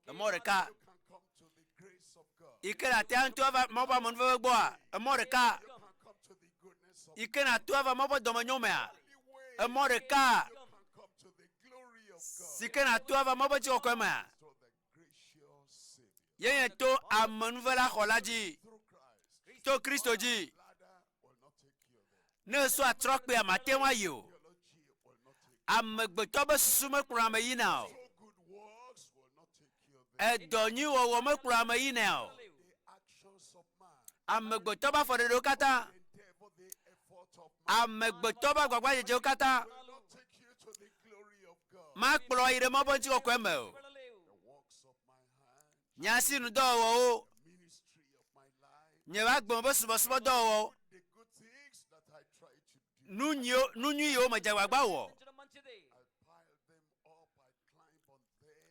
emɔ ɖeka you can come to the grace of God. yi ke nàte ŋu ava mawu ƒe amenuveve gbɔa emɔ ɖeka You can come to the goodness of yi ke nàto ava mawu ƒe dɔmenyo mea Only way emɔ ɖeka you can come to the glory of God. si ke nàto ava mawu ƒe ŋutikɔkɔe mea Through the gracious Savior. ye nye to amenuvela xɔ la dzi Through Christ. to kristo dzi Ladder will not take you there. ne esɔ atrɔkpea mate ŋu ayi o Theology will not take you. amegbetɔ be susu mekplɔ ame yina o So good works will not take you there. edɔ nyuiwɔwɔ mekplɔ ame yina o The actions of man, amegbetɔ be afɔɖeɖewo katã the endeavor, the effort of Amegbetɔ ƒe agbagbadzedzewo katã will not take you to the glory of God. makplɔ yi ɖe Mawu ƒe ŋutikɔkɔe me o. వెళ్ళలేవు The works of my hand, Nye asinudɔwɔwɔwo, the ministry of my life, nye agbeme ƒe subɔsubɔdɔwɔwɔwo, the good things that I try to do, nu nyuiwo nu nyui yiwo medze agbagba wɔ. ప్రయత్నించడం మంచిది I pile them up, I climb on them,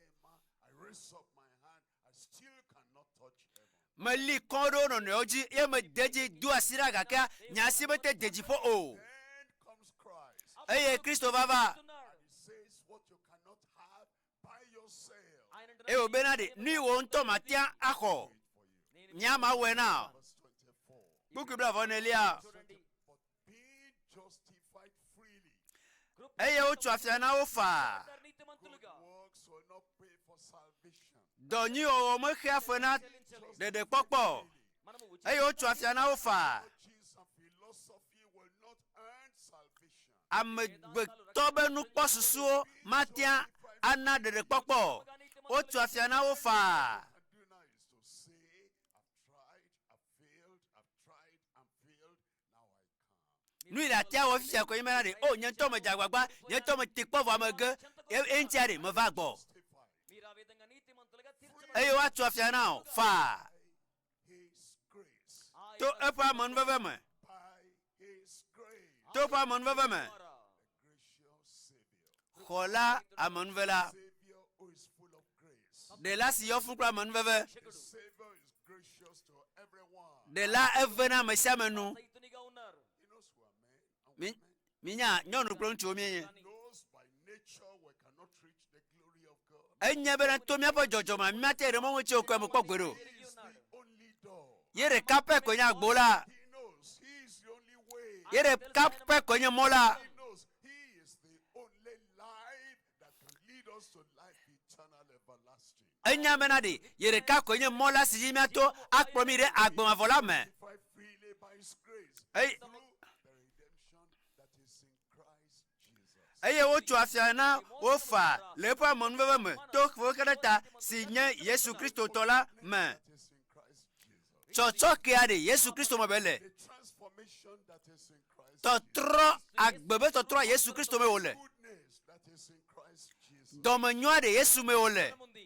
I raise up my hand, I still cannot touch heaven. Meli kɔ ɖe wo nɔnɔewo dzi eye mede dzi do asi ɖa gake nye asi mete de dziƒo o. Then comes Christ. Eye Kristo va va వస్తున్నాడు. And he says what you cannot have by yourself. ఆయన eye wòbena ɖe nu yi wò ŋutɔ matea axɔ. Do it for you. Nye ama wɔe na wò. Verse 24. Kpukpui blaeve-vɔ-enelia. చూడండి But being justified freely, Krupa Eye wotso afia na wo faa. good నీతిమంతులుగా works will not pay for salvation. Dɔ nyui wɔwɔ mexea fe na ɖeɖekpɔkpɔ o. మనము Eye wotso afia na wo faa. Theologies and philosophy will not earn salvation. Amegbetɔ be nukpɔsusuwo matea ana ɖeɖekpɔkpɔ o. Wotso afia na wo faa. What I do now is to say, I've tried, I've failed, I've tried and failed, now I come. Nu yi le atia wɔ fifia koe nye bena ɖe o nye ŋutɔ medze agbagba, nye ŋutɔ mete kpɔ vɔ amege, eye eŋutia ɖe meva gbɔ. Justified మీరు ఆ విధంగా నీతిమంతులుగా Eye woatso afia na wò faa by His grace. to eƒe amenuveve me. By His grace. To eƒe amenuveve me. The gracious Savior. Xɔla amenuvela. Savior who is full of grace. Ɖela si yɔ fũ kple amenuveve. The Savior is gracious to everyone. Ɖela eve na ame sia ame nu. సైతునిగా ఉన్నారు He knows we are men and Mi women. minya nyɔnu kple ŋutsuwo míenye. He knows by nature we cannot reach the glory of God. Enye bena to míaƒe dzɔdzɔme míate ɖe mɔ ŋuti o kɔe mekpɔ gbeɖe o. He is the only door. Ye ɖeka pɛ koe nye agbo la. He knows He is the only way. Ye ɖeka pɛ koe nye mɔ la. He knows He is the only life that can lead us to life eternal, everlasting. Enya bena ɖe ye ɖeka koe nye mɔ la si dzi míato akplɔ mi ɖe agbemavɔ la me. Justified freely by His grace Eye through the redemption that is in Christ Jesus. eye wotso afia na wo faa le eƒe amenuveve me to xexe ɖe ta si nye Yesu Kristo tɔ la me. That is in Christ Jesus. Tsɔtsɔkea ɖe Yesu Kristo me be le. The transformation that is in Christ Jesus. Tɔtrɔ agbe be tɔtrɔa Yesu Kristo me wòle. Goodness that is in Christ Jesus. Dɔmenyoa ɖe Yesu me wòle. ఉంది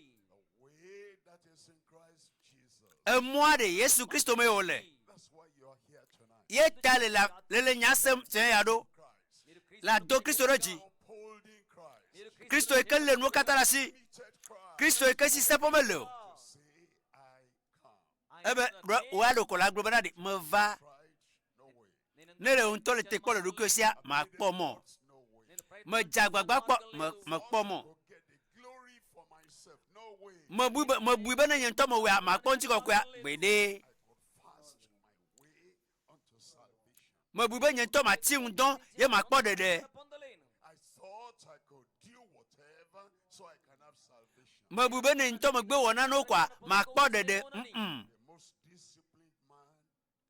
The way that is in Christ Jesus. Emɔa ɖe Yesu Kristo me wòle. That's why you are here tonight. Ye ta le la le le nya sem tiɲɛ ya ɖo. Christ. మీరు Le ado Kristo ɖe dzi. Upholding Christ. మీరు Kristo yi ke le nuwo katã ɖe asi. Committed Christ. Kristo yi ke si seƒe mele o. To say, I come. Ebe ɖɔ wòa ɖo ko la gblɔ bena ɖe meva Tried, no way. ne ɖe ŋutɔ le te kpɔ le ɖokuiwò sia makpɔ mɔ. It's no way. Medze agbagba kpɔ me mekpɔ mɔ. Go get the glory for myself. No way. Mebui be mebui be ne nye ŋutɔ mewɔea makpɔ ŋutikɔkɔea gbeɖe. I could fast my way unto salvation. Mebui be nye ŋutɔ mati ŋudɔ ye makpɔ ɖeɖe. పొందలేను I thought I could do whatever so I can have salvation. Mebui be ne ŋutɔ megbe wɔ nanewo koa makpɔ ɖeɖe. Mm-mm. The most disciplined man,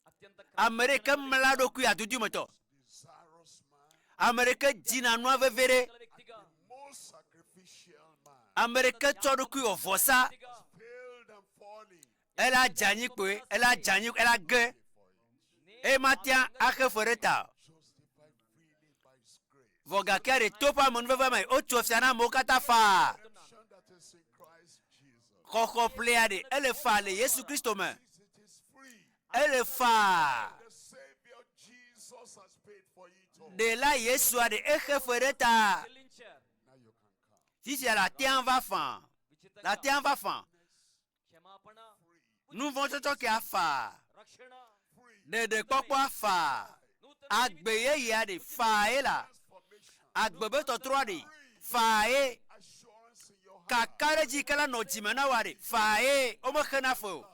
అత్యంత Ame ɖe ke mla ɖokui adudumetɔ. desirous man, Ame ɖe ke dzina nua veve ɖe. వ్యక్తిగా the most sacrificial man, Ame ɖe ke tsɔ ɖokui wɔ vɔsa. failed and falling Ela dze anyi kpoe. Ela dze anyi ela ge. for it. Eye matea axe fe ɖe ta o. Justified freely by His grace. Vɔ gake ɖe to ƒe amenuveve me wotso fia na amewo katã faa. Redemption that is in Christ Jesus. Xɔxɔ ƒlea ɖe ele faa le Yesu Kristo me. Since it is free, Ele faa. the Savior Jesus has paid for it all. Ɖela Yesua ɖe exe fe ɖe ta. చెల్లించారు Now you can come. Fifia le atea va faa. Le ఉచితంగా atea va faa. క్షమాపణ Free, Nu vɔ̃ tsɔtsɔ kea faa. రక్షణ free. Ɖeɖekpɔkpɔa faa. నూతన Agbe yeyea ɖe faa ye la. Transformation. Agbe be tɔtrɔa ɖe faa ye. Assurance in your heart. Kaka ɖe dzi ke la nɔ dzime na woa ɖe faa ye. Womexena fe o.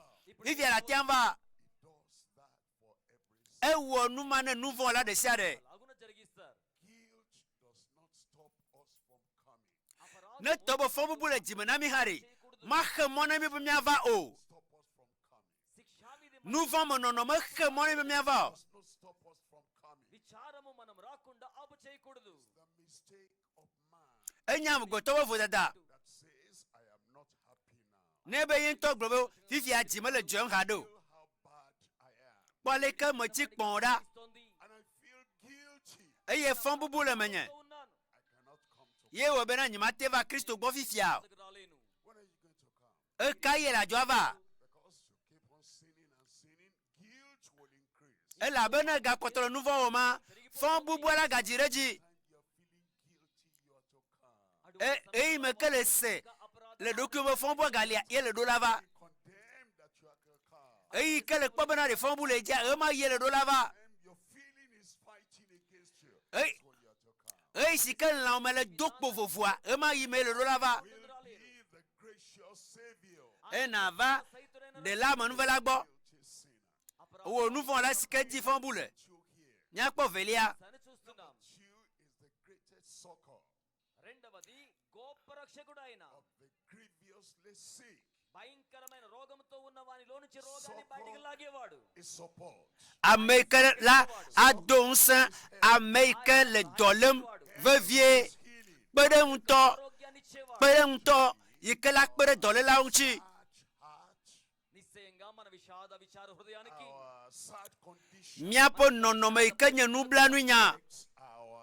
Fifia le atea va. He does that for every sin. Ewɔ nu ma ne nu vɔ̃ la ɖe sia ɖe. అలాగున జరిగిస్తారు Guilt does not stop us from coming. అపరాధ Ne tɔ be fɔbubu le dzime na mi hã ɖe, maxe mɔ na mi be míava o. Stop us from coming. శిక్షావిధి Nu vɔ̃ me nɔnɔ mexe mɔ na mi be míava o. Does not stop us from coming. విచారము మనం రాకుండా ఆపు చేయకూడదు The mistake of man Enye amegbetɔ ƒe vodada. that says, I am not happy now. Ne be ye ŋutɔ gblɔ be fifia dzi mele dzɔm haɖe o. Feel how bad I am. Kpɔ aleke metsi kpɔ̃ ɖa. ఇస్తోంది And I feel guilt Eye fɔbubu le menye. ఉన్నాను I cannot come to. Ye wɔ bena nyemate va Kristo gbɔ fifia o. ముందుకు రాలేను When are you going to come? Eka ye le adzɔa va? Because you keep on sinning and sinning, guilt will increase. Elabena gakpɔtɔ le nu vɔ̃ wɔm ma, fɔbubua la gadzi ɖe dzi. Time you are feeling guilty, you are to come. E eyi me ke le se le ɖokuiwo be fɔbua galia ye le ɖo la va. Be condemned that you are to come. Eyi ke le kpɔ bena ɖe fɔbu le dzia, ɣema ye le ɖo la va. And your feeling is fighting against you. Hey. That's when you are to come. Eyi si ke lãwo me le do kpo vovoa, ɣema yi me le ɖo la va. Will be the gracious Savior. Ena va ɖela amenuvela gbɔ. Guilty sinner. Wò nu vɔ̃ la si ke dzi fɔbu le. Two here. Míakpɔ velia. అని చూస్తున్నాం Two is the greatest succor రెండవది గొప్ప రక్షకుడు ఆయన of the grievously sick. భయంకరమైన రోగంతో ఉన్న వానిలో నుంచి రోగాన్ని బయటికి లాగేవాడు Is support. Ame yi ke la ado ŋusẽ ame yi ke le dɔ lém vevie Is healing. kpe ɖe ŋutɔ ఆరోగ్యాన్ని ఇచ్చేవాడు kpe ɖe ŋutɔ yi ke la kpe ɖe dɔlélawo ŋuti. Hard heart, నిశ్చయంగా మన విషాద విచార హృదయానికి our sad condition Míaƒe nɔnɔme yi ke nye nublanuinya affects our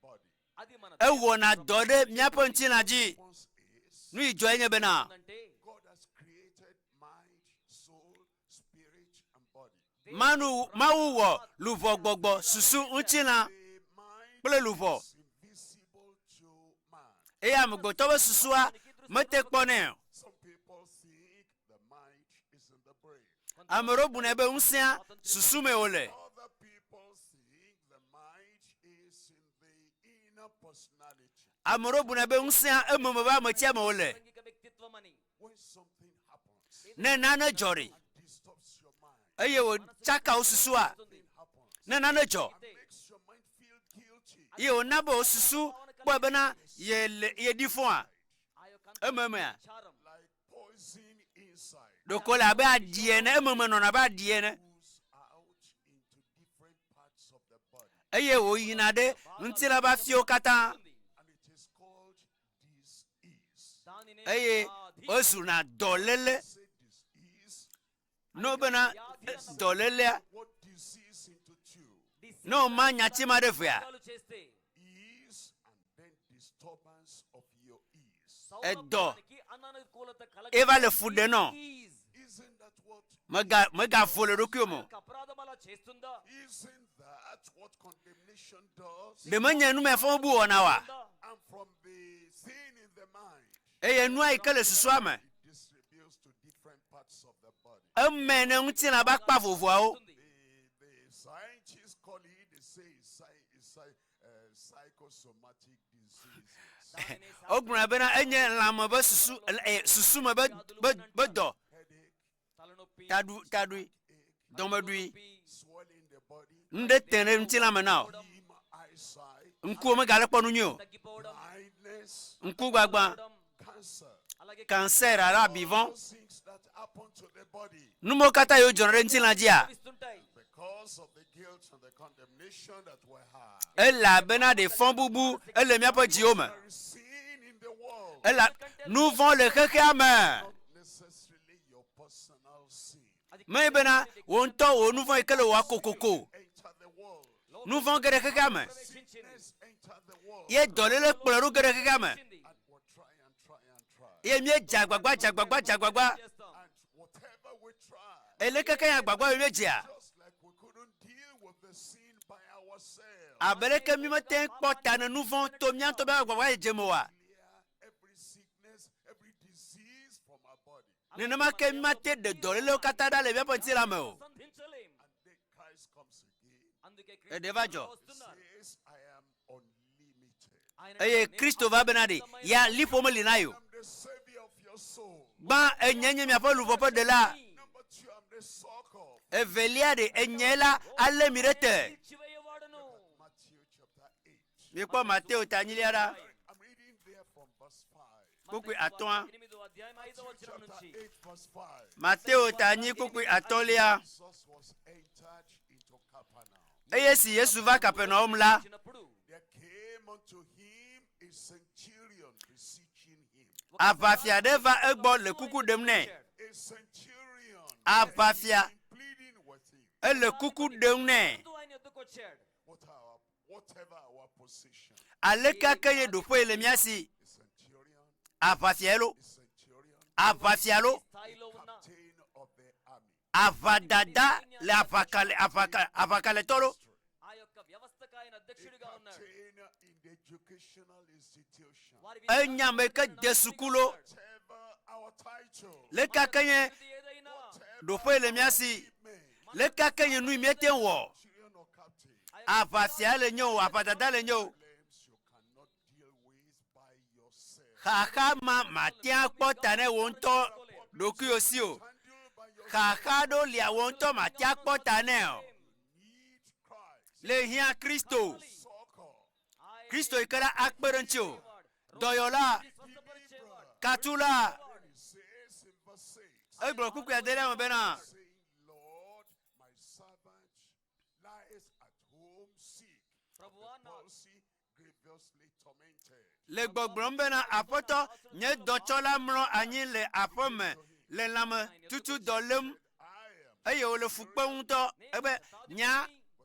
body. అది మన ewɔna dɔ ɖe míaƒe ŋutilã dzi. Response is Nu yi dzɔe nye bena అంటే God has created mind, soul, spirit, and body. Manu Mawu wɔ luʋɔ gbɔgbɔ susu ŋutilã The mind kple luʋɔ is invisible to man. eye amegbetɔ ƒe susua mete kpɔnɛ o. Some people think the mind is in the brain. Ame ɖewo bunɛ be ŋusẽa susu me wòle. Other people think the mind is in the inner personality. Ame ɖewo bunɛ be ŋusẽa ememe be ametia me wòle. లైంగిక వ్యక్తిత్వం అని When something happens Ne nane dzɔ ɖi and disturbs your mind, eye wòtsaka wò susua, something happens ne nane dzɔ and makes your mind feel guilty. eye wòna be wò susu kpɔe bena yele yeɖi fɔa, ఆ యొక్క ememea విచారం Like poison inside ɖeko le abe aɖi ene, ememe nɔna abe aɖi ene goes out into different parts of the body eye wòyina ɖe ŋutilã ƒe afiwo katã and it is called disease. దానినే eye వ్యాధి. ezuna dɔléle. Say disease. Ne wo bena dɔlélea, What disease into two? Disease ne wòma nyati ma ɖe vea, రోగాలు చేస్తే Ease and then disturbance of your ease. సౌలభ్యానికి అననుకూలత కలగ eva le fu ɖe nɔ. Ease. Isn't that what? Mega megavo le ɖokuiwò me ఆ o. యొక్క అపరాధం అలా చేస్తుందా Isn't that what condemnation does? Ɖe menye numefɔbu wɔna oa? ఉందా? And from the sin in the mind, Eye nua yi ke le susua me, it distributes to different parts of the body. eme ne ŋutilã be akpa vovovoawo. ఉంది. The, the scientists call it, they say it's, psychosomatic diseases. దానినే Wogblɔna bena enye lãme be susu e, susume be be be dɔ Headache, తలనొప్పి taɖu taɖui ache, dɔmeɖui నొప్పి, swelling in the body, nu ɖe te ɖe ŋutilã me na o. dim eyesight, Ŋkuwo megale kpɔ nu nyui o. తగ్గిపోవడం blindness, Ŋku gbagba, cancer. అలాగే cancer alo abivɔ. Those things that happen to the body Numewo katã yiwo dzɔna ɖe ŋutilã dzia, ఇస్తుంటాయి because of the guilt and the condemnation that we have. elabena ɖe fɔbubu ele míaƒe dziwo me. There is sin in the world, Ela nu vɔ̃ le xexea me. not necessarily your personal sin. అది Menye bena wò ŋutɔ wò nu vɔ̃ yi ke le wòa kokoko. Enter the world. Nu vɔ̃ ge ɖe xexea me. ప్రవేశించింది Sickness enter the world. Ye dɔléle kplɔe ɖo ge ɖe xexea me. వచ్చింది. And we try and try and try. Ye míedze agbagba dze agbagba dze agbagba. చేస్తాం And whatever we try, Ele keke nye agbagba yi míedzea. just like we couldn't deal with the sin by ourselves, Abe leke mímete kpɔ ta ne nu vɔ̃ to mía ŋutɔ be agbagba dzedze me oa. clear every sickness, every disease from our body. Nenema ke mímate ɖe dɔlélewo katã ɖa le míaƒe ŋutilã me o. సంధించలేం And then Christ comes again. అందుకే ఎడేవా క్రీస్తు జో. వస్తున్నారు Says, I am unlimited. ఆయన Eye Kristo va bena ɖe ya liƒo meli na yi o. I'm the savior of your soul. Gbã enye nye miaƒe luʋɔ ƒe ɖela. Number two, I'm the succor. Evelia ɖe enye la alé mi ɖe te. తీర్చివేయవాడును Matthew chapter 8. Mikpɔ Mateo ta enyilia ɖa. I'm reading there from verse 5. Kpukpui atɔ̃a. ఎనిమిదో అధ్యాయం ఐదో Matthew వచనం chapter నుంచి 8, verse 5. Mateo ta enyi kpukpui atɔ̃lia. Jesus was entered into Capernaum. Eye si Yesu va Kapernaum la, వచ్చినప్పుడు There came unto him a centurion beseeching him. aʋafia ɖe va egbɔ le kuku ɖem nɛ. A centurion Aʋafia came pleading with him. ele kuku ɖem nɛ. ముందు ఆయన ఎద్దుకు వచ్చాడు What are Whatever our position, Aleke ke ye ɖoƒe yi le mía si? a centurion, Aʋafiae lo, a centurion, aʋafia lo, స్థాయిలో ఉన్న captain of the army. aʋadada le aʋakale aʋaka aʋakaletɔ lo, ఆ యొక్క వ్యవస్థకు ఆయన A అధ్యక్షుడిగా ఉన్నాడు captain in the educational institution. వారి enya ame ke de suku lo. Whatever our title, Leke ke nye విద్యార్థి ఏదైనా ɖoƒe yi le mía si? achievement, Leke ke nye nu yi míete ŋu wɔ? centurion or captain, Aʋafia le nye o, aʋadada le nye o. problems you cannot deal with by yourself. Xaxa ma mate akpɔ ta ne wò ŋutɔ ɖokuiwò si o. Handle by yourself. Xaxa ɖewo lia wò ŋutɔ mate akpɔ ta nɛ o. You need Christ. Le hiã Kristo. Succor. ఆయన Kristo yi ke la akpe ɖe ŋuti o. Dɔyɔla, స్వస్థపరిచేవాడు katula, Then he says in verse 6, egblɔ kpukpui adelia me bena, saying, Lord, my servant lies at home sick, of the ప్రభువా నా palsy, grievously tormented. le gbɔgblɔm bena aƒetɔ nye dɔtsɔla mlɔ anyi le aƒe me le lãme tutu dɔ lém I am eye wòle fu kpem ŋutɔ ebe nya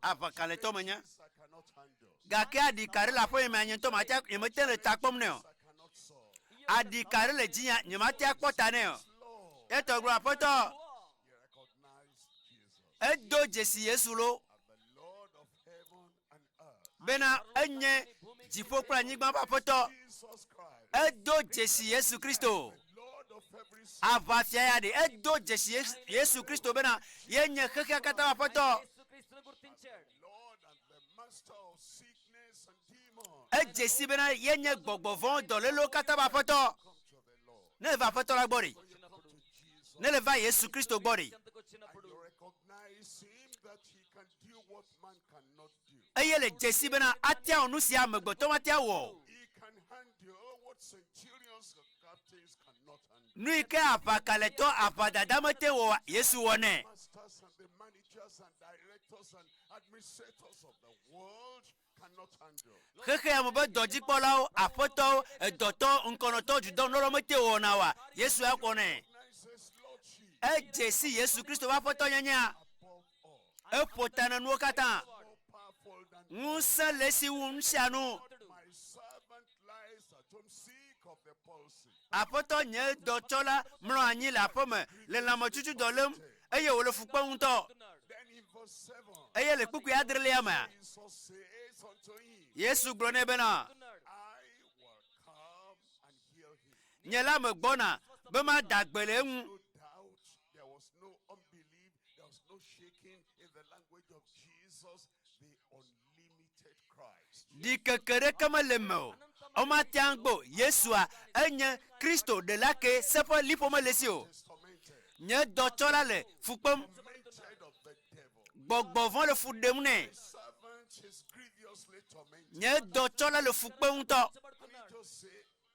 aʋakaletɔ menye this I cannot handle. gake aɖika ɖe le aƒe nye me nye ŋutɔ mate nyemete le ta kpɔm nɛ o I cannot solve. aɖika ɖe le dzinya nyemate akpɔ ta nɛ o Lord, etɔ gblɔ aƒetɔ he recognized Jesus edo dzesi Yesu lo as the Lord of heaven and earth. bena enye dziƒo kple anyigba ƒe aƒetɔ Jesus Christ, edo dzesi Yesu Kristo the Lord of every sin. aʋafia ya ɖe edo dzesi Yesu- Yesu Kristo bena yenye xexea katã ƒe aƒetɔ యేసుక్రీస్తును గుర్తించాడు Lord and the master of sickness and demons. edze si bena yenye gbɔgbɔvɔ̃ dɔlélewo katã ƒe aƒetɔ Come to the Lord. ne le va aƒetɔ la gbɔ ɖi వచ్చినప్పుడు To Jesus. ne le va Yesu Kristo gbɔ ɖi చెంతకు వచ్చినప్పుడు You recognize him that he can do what man cannot do. eye le dze si bena atia wɔ nu sia amegbetɔ matia wɔ o. He can handle what centurions and captains cannot handle. nu yi ke aʋakaletɔ aʋadada mete wɔ oa, Yesu wɔ nɛ Masters and the managers and directors and administrators of the world cannot handle. xexea me be dɔdzikpɔlawo aƒetɔwo edɔtɔwo ŋkɔnɔtɔwo dudɔnɔlawo mete wɔna oa Yesu akpɔ nɛ Recognizes lordship edze si Yesu Kristo ƒe aƒetɔ nyenyea above all. eƒo ta na nuwo katã More powerful than ŋusẽ le esi wu nu sia nu my servant lies at home sick of the palsy. aƒetɔ nye dɔtsɔla mlɔ anyi le aƒeme le lãmetutu dɔ lém eye wòle fu kpem ŋutɔ ఉన్నాడు Then in verse 7, eye le kpukpui adrelia mea Jesus says unto him, Yesu gblɔ nɛ bena ఉన్నాడు I will come and heal him. nye la megbɔna be mada gbe le eŋu No doubt, there was no unbelief, there was no shaking in the language of Jesus, the unlimited Christ. ɖikeke ɖeke mele me o womatea ŋu gbɔ Yesua enye Kristo ɖela ke seƒe liƒo mele si o Is tormented, nye dɔtsɔla le fu kpem tormented of the devil. gbɔgbɔvɔ̃ le fu ɖem nɛ My servant is grievously tormented. nye dɔtsɔla le fu kpem ŋutɔ And he just say,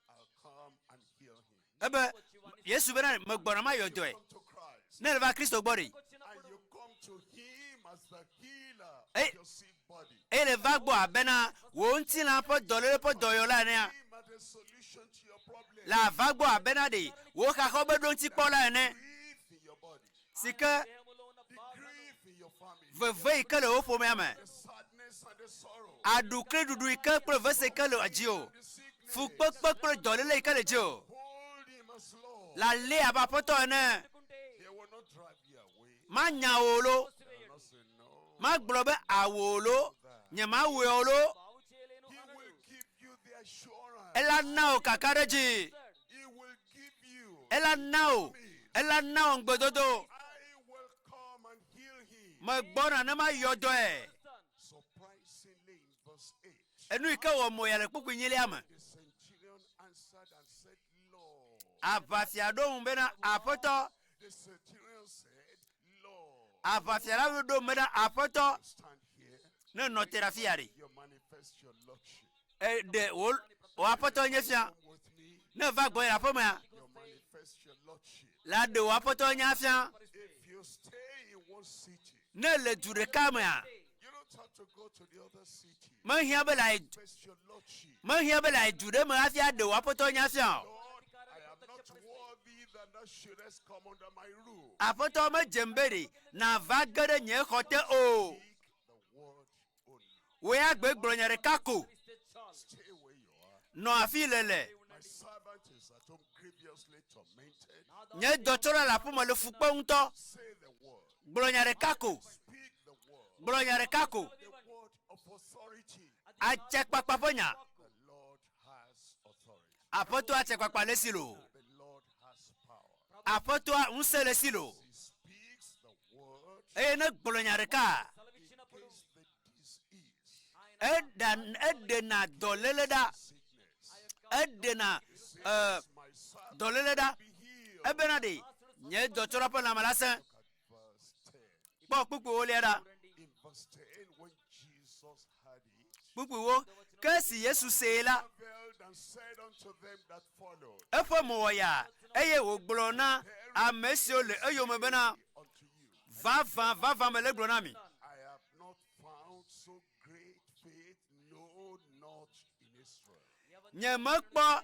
I'll come and heal him. ebe Yesu bena megbɔna mayɔ dɔe Come to Christ. ne le va Kristo gbɔ ɖi And you come to him as the healer Hey. of your sick body. eye le va gbɔ abena wò ŋutilã ƒe dɔléle ƒe dɔyɔla enea Him as the solution to your problem. le ava gbɔ abena ɖe wò xaxɔ be ɖo ŋutikpɔla ene Grief in your body. si ke దేహములో ఉన్న The బాధను grief in your family. veve yi ke le wò ƒomea me The sadness and the sorrow. aɖukliɖuɖu yi ke kple vese yi ke le dzi o The sickness. fukpekpe kple dɔléle yi ke le dzi o Hold him as Lord. le alé abe aƒetɔ ene పెట్టుకుంటే He will not drive you away. manya wò lo He will not say no. magblɔ be awò lo nyemawɔe o lo బాగు చేయలేను He అనడు will give you the assurance. ela na wò kakaɖedzi He will give you. ela na wò ela na wò ŋugbedodo I will come and heal him. megbɔna ne mayɔ dɔe Surprisingly, in verse 8, enu yi ke wɔ mo ya le kpukpui nyilia me the centurion answered and said, Lord. aʋafia ɖo ŋu bena aƒetɔ The centurion said, Lord, aʋafia la ɖo ŋu bena aƒetɔ stand here. ne nɔ te ɖe afi ya ɖe You manifest your lordship. eɖe wò wò aƒetɔ nye fia Come with me. ne va gbɔ yi le aƒemea You manifest your lordship. la ɖe wò aƒetɔ nye fia If you stay in one city, ne le du ɖeka mea you don't have to go to the other city. mehiã be le ayi Manifest your lordship. mehiã be le ayi du ɖe me hafi aɖe wò aƒetɔ nye fia o Lord, I am not worthy that thou shouldest come under my roof. aƒetɔ medzem be ɖe nava ge ɖe nye xɔ te o Speak the word only. Wò ya gbe gblɔ nya ɖeka ko. ఇస్తే చాలు Stay where you are. Nɔ afi le le. My servant is at home grievously tormented. Nye dɔtsɔla le aƒeme le fu kpem ŋutɔ. Say the word. Gblɔ nya ɖeka ko. Speak the word. Gblɔ nya ɖeka ko. The word of authority. Atsɛkpakpa ƒe nya. The Lord has authority. Aƒetɔa atsɛkpakpa le esi loo. The Lord has power. Aƒetɔa ŋusẽ le esi loo. He speaks the word Eye ne gblɔ nya ɖeka, సెలవిచ్చినప్పుడు against the disease, eɖa eɖena dɔléle ɖa. sickness. Eɖena e, My servant dɔléle ɖa. be healed. Ebena ɖe nye dɔtsɔla ƒe lãme la sẽ. Look at verse 10. Kpɔ kpukpuiwo lia ɖa. In verse 10, when Jesus heard it, Kpukpuiwo ke esi Yesu see la, marveled and said unto them that followed, eƒe mo wɔ yaa eye wògblɔ na ame siwo le eyome bena, unto you, vavã vavã mele gblɔ na mi. I have not found so great faith, no, not in Israel. Nyemekpɔ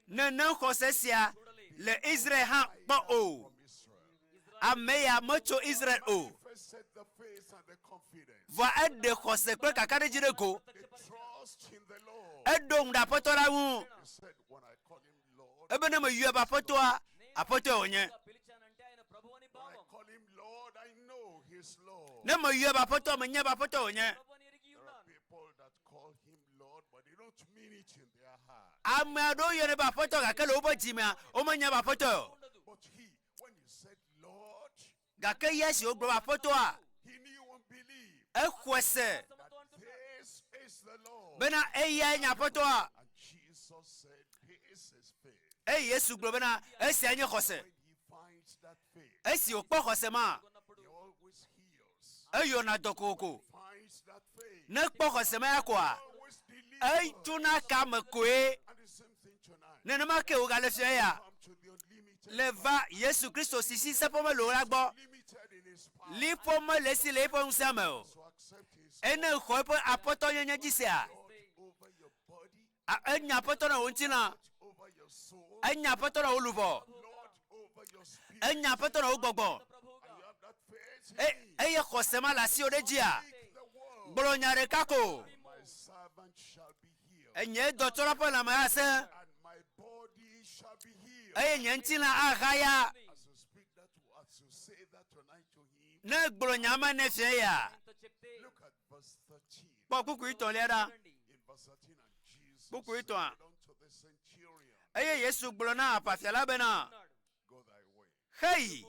nenem xɔse sia le Israel hã kpɔ o. From Israel. Ame ya metso Israel o. Manifested the faith and the confidence, Vɔa eɖe xɔse kple kakaɖedzi ɖe go. the trust in the Lord. Eɖo ŋu ɖe aƒetɔ la ŋu. He said, When I call him Lord, Ebe ne meyɔe be aƒetɔa, aƒetɔe wònye. పిలిచానంటే ఆయన ప్రభు అని when I భావం call him Lord, I know he's Lord. Ne meyɔe be aƒetɔ, menye be aƒetɔe wònye. ప్రభు అని ఎరిగి There are ఉన్నాను people that call him Lord, but they don't mean it in their heart. Ame aɖewo yɔnɛ be aƒetɔ gake le woƒe dzimea, womenya be aƒetɔe o. ఉండదు But he, when he said Lord, Gake ya si wògblɔ be aƒetɔa, he knew and believed exɔe se విశ్వాసముతో that అంటున్నాడు this is the Lord. bena eyae nye aƒetɔa. And Jesus said, This is faith. Eye Yesu gblɔ bena esia nye xɔse. When he finds that faith, Esi wòkpɔ xɔse ma, ఉన్నప్పుడు he always heals. eyɔna dɔ kokoko. Finds that faith, Ne kpɔ xɔse ma ya koa, always delivers. etsona kame koe. And the same thing tonight. Nenema ke wògale fia ya. Come to the unlimited, Le va Yesu Kristo si si seƒe mele o la gbɔ. limited in his power. Liƒo mele esi le eƒe ŋusẽ me o. So accept his Ene xɔ eƒe aƒetɔnyenye dzi sea, Lord over your body, enya aƒetɔ na wò ŋutilã, over your soul, enya aƒetɔ na wò luʋɔ, Lord over your spirit. enya aƒetɔ na wò gbɔgbɔ. And you have that faith E in him. eye xɔse ma le asiwò ɖe dzia, Speak the word. gblɔ nya ɖeka ko. My servant shall be healed, Enye dɔtsɔla ƒe lãme asẽ and my body shall be healed. eye nye ŋutilã ahaya. As you speak that, as you say that tonight to him, Ne gblɔ nya ma ne fia ya, ఆయనతో చెప్తే look at verse 13. kpɔ kpukpui tɔ̃lia ɖa. చూడండి In verse 13, and Jesus Kpukpui said tɔ̃a. unto the centurion, Eye Yesu gblɔ na aʋafia la bena, అన్నాడు Go thy way. heyi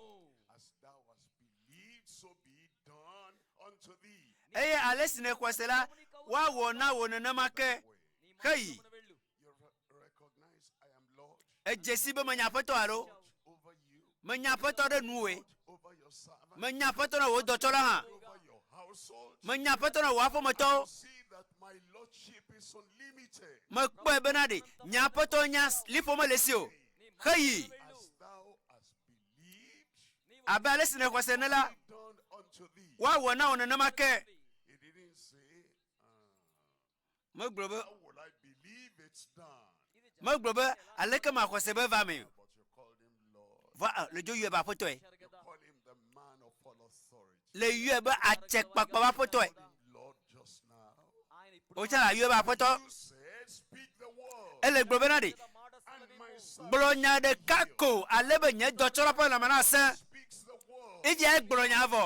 As thou hast believed, so be it done unto thee. eye ale si nèxɔe se la, woawɔ na wò nenema ke. Way. నీ Heyi మార్గమున వెళ్ళు You recognize I am Lord edze si be menye aƒetɔ alo over you, menye aƒetɔ ɖe nuwòe, Lord over your servant, menye aƒetɔ na wò dɔtsɔla hã, over your household. menye aƒetɔ na wò aƒemetɔwo. See that my lordship is unlimited. Mekpɔe bena ɖe nye aƒetɔ nya liƒo mele esi o. Heyi As thou hast believed, abe ale si nèxɔe se ene la, be done unto thee. woawɔ na wò nenema ke. He didn't say, Megblɔ be How will I believe it's done? megblɔ be aleke maxɔ se be va me o. But you called him Lord. Vɔ le dzo yɔe be aƒetɔe. You call him the man of all authority. Le yɔe be atsɛkpakpa be aƒetɔe. Call him Lord just now. ఆయన ఇప్పుడు Wotsa la yɔe be aƒetɔ. You said, Speak the word. Ele gblɔ bena ɖe మాట And my son gblɔ nya ɖeka ko ale be nye dɔtsɔla ƒe lãme nasẽ. speaks the word. Edia egblɔ nya vɔ.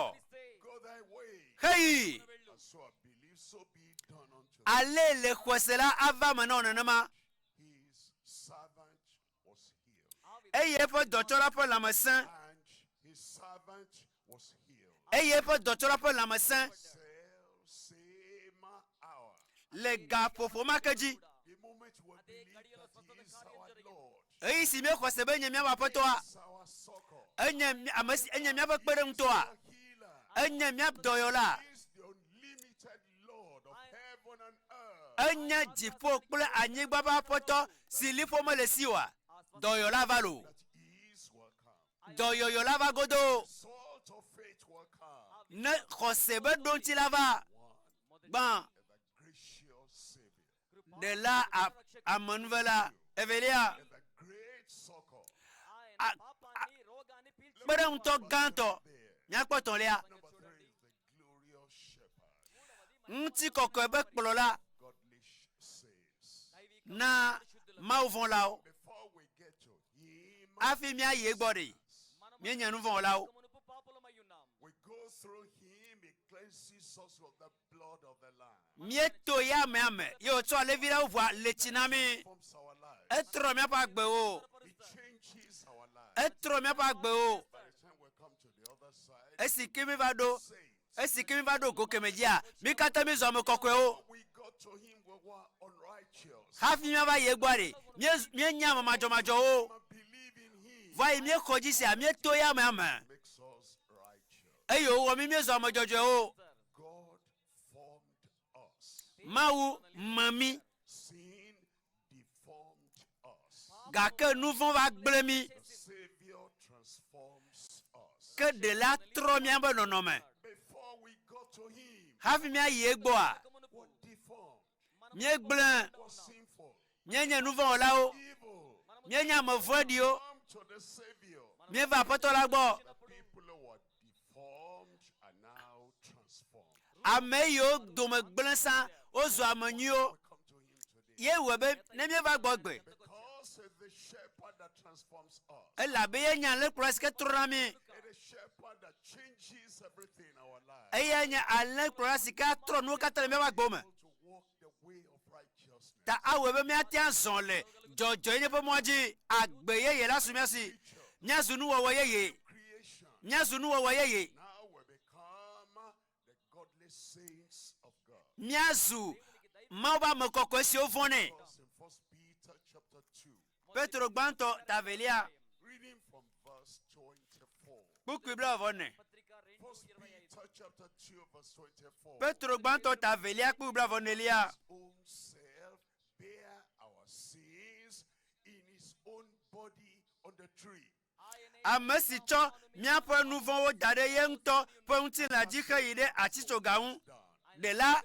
Go thy way. Heyi And so I believe, so be it done unto thee. ale le xɔse la ava me na wò nenema. His servant was healed. Eye eƒe dɔtsɔla ƒe lãme sẽ. And his servant was healed. Eye eƒe dɔtsɔla ƒe lãme sẽ Same hour. le gaƒoƒo ma ke dzi. The moment we believe that he is our Lord, Eyi si míexɔ se be nye míaƒe aƒetɔa, is our succor, enye mí- ame si enye míaƒe kpeɖeŋutɔa, our healer, enye mía dɔyɔla, he is the unlimited Lord of heaven and earth. enye dziƒo kple anyigba ƒe aƒetɔ si liƒo mele si oa. Dɔyɔla va lo. That ease will come. Dɔyɔyɔ la va godoo. Salt of faith will come. Ne xɔse be ɖoŋtsi la va One, gbã the gracious Savior, ɖela a- amenuvela evelia and the great succor. ఆయన ఆ- పాపాన్ని రోగాన్ని పీల్చి kpeɖeŋutɔ gãtɔ There. míakpɔ tɔ̃lia Number three is the glorious shepherd. Ŋutikɔkɔe ƒe kplɔla godly saints. na mawuvɔ̃lawo. Before we get to him, Hafi míayi egbɔ ɖe, míenye nuvɔ̃wɔlawo. మునుపు పాపులమై ఉన్నాం we go through him, he cleanses us with the blood of the Lamb, Míeto ya amea me ye wòtsɔ alẽvi la ʋua le tsi na mí. forms our lives, Etrɔ míaƒe agbewo. he changes our lives. Etrɔ míaƒe agbewo. By the time we come to the other side, Esi ke míva ɖo saints, esi ke míva ɖo go keme dzia, mí katã mízu ame kɔkɔewo. we got to him, we were unrighteous. Hafi míava yi egbɔa ɖe, míez- míenye ame madzɔmadzɔwo. But believe in him Vɔa yi míexɔ dzi sia, míeto ya amea me makes us righteous. eye wòwɔ mí míezu ame dzɔdzɔewo. God formed us. Mawu me mí Sin deformed us. gake nu vɔ̃ va gblẽ mí. The Savior transforms us. Ke ɖela trɔ míaƒe nɔnɔme. Before we got to him, Hafi míayi egbɔa, we were deformed, míegblẽ, we were sinful, míenye nu vɔ̃wɔlawo, evil. míenye ame vɔ̃ɖiwo. Come to the Savior. Míeva Aƒetɔ la gbɔ. The people who were deformed are now transformed. Ame yiwo dome gblẽ sã, wozu ame nyuiwo. We come to him today. Ye wɔe be ne míeva gbɔ gbe, Because it's the shepherd that transforms us. elabe ye nye alẽkplɔla si ke trɔna mí. It is shepherd that changes everything in our life. Eyae nye alẽkplɔla si ke atrɔ nuwo katã le míaƒe agbewo me. To walk the way of righteousness. Ta awɔe be míate azɔ le dzɔdzɔenyenye ƒe mɔa dzi. Agbe yeye la su mía si. Míazu nuwɔwɔ yeye. Creation. Míazu nuwɔwɔ yeye. Now we become the godly saints of God. Míazu Mawu ƒe ame kɔkɔe siwo vɔ̃nɛ. Because in First Peter chapter 2, Petro gbãtɔ tavelia reading from verse 24. kpukpui blaeve-vɔ-ene. పత్రిక రెండు First ఇరవై ఐదు Peter chapter 2, verse 24. Petro gbãtɔ tavelia kpukpui blaeve-vɔ-enelia. His own self bear our sins in his own body on the tree. ఆయనే Ame si tsɔ míaƒe nu vɔ̃wo da ɖe ye ŋutɔ ƒe ŋutilã dzi heyi ɖe atitsoga ŋu. Done. Ɖela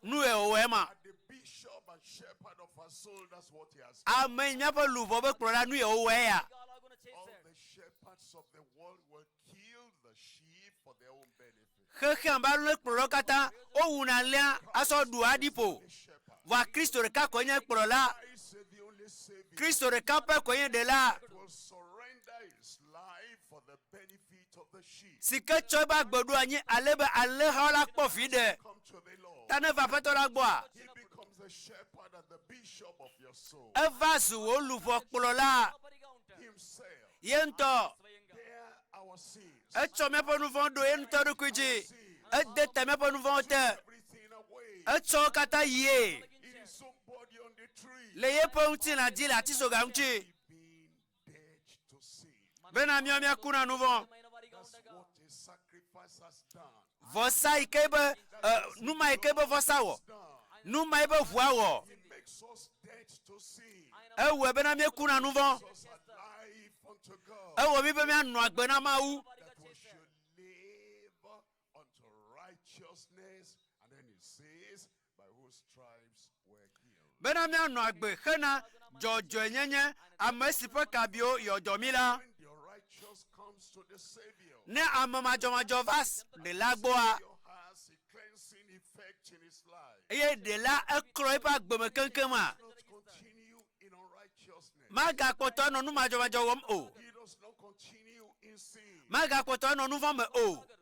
nue wòwɔ ema. And the bishop and shepherd of our soul, that's what he has done. Ame yi míaƒe luʋɔ ƒe kplɔla nue wòwɔ eya. అలాగున All చేశాడు the shepherds of the world will kill the sheep for their own benefit. Xexea me alẽkplɔlawo katã wowuna alẽa asɔ ɖua aɖiƒo. The shepherd. Vɔa Kristo ɖeka koe nye kplɔla. Christ is the only savior Kristo ɖeka pɛ koe nye ɖela that will surrender his life for the benefit of the sheep. si ke tsɔ eƒe agbe ɖo anyi ale be alẽhawo la kpɔ vi ɖe. Come to the Lord. Ta ne va Aƒetɔ la gbɔa, He becomes the shepherd and the bishop of your soul. eva zu wò luʋɔ kplɔla. కాపరిగా ఉంటాడు Himself Ye ŋutɔ స్వయంగా bear our sins. etsɔ míaƒe nu vɔ̃ ɖo ye ŋutɔ ɖokui dzi. Ede ta míaƒe nu vɔ̃wo te. Everything away. Etsɔ wo katã yie In his own body on the tree. le yeƒe ŋutilã dzi le atitsoga ŋuti Being dead to sin. bena míawo míaku na nu vɔ̃. మైన వారిగా That's ఉండగా what his sacrifice has done. Vɔsa yi ke be ɛ, nu ma yi ke be vɔsa wɔ, Done. nu ma yi be ʋua wɔ, He makes us dead to sin. ewɔe bena míeku na nu vɔ̃. Makes us alive unto God. Ewɔ mí be míanɔ agbe na Mawu That we should live unto righteousness. And then he says, by whose stripes we're healed. bena míanɔ agbe hena dzɔdzɔenyenye ame si ƒe kabiwo yɔdɔ mí la. When the righteous comes to the Savior, Ne ame madzɔmadzɔ va s- ɖela gbɔa, Savior has a cleansing effect in his life. eye ɖela eklɔ eƒe agbeme keŋkeŋa, Not continue in unrighteousness. magakpɔtɔ anɔ nu madzɔmadzɔ wɔm o. He does not continue in sin. Magakpɔtɔ anɔ nu vɔ̃ me o. But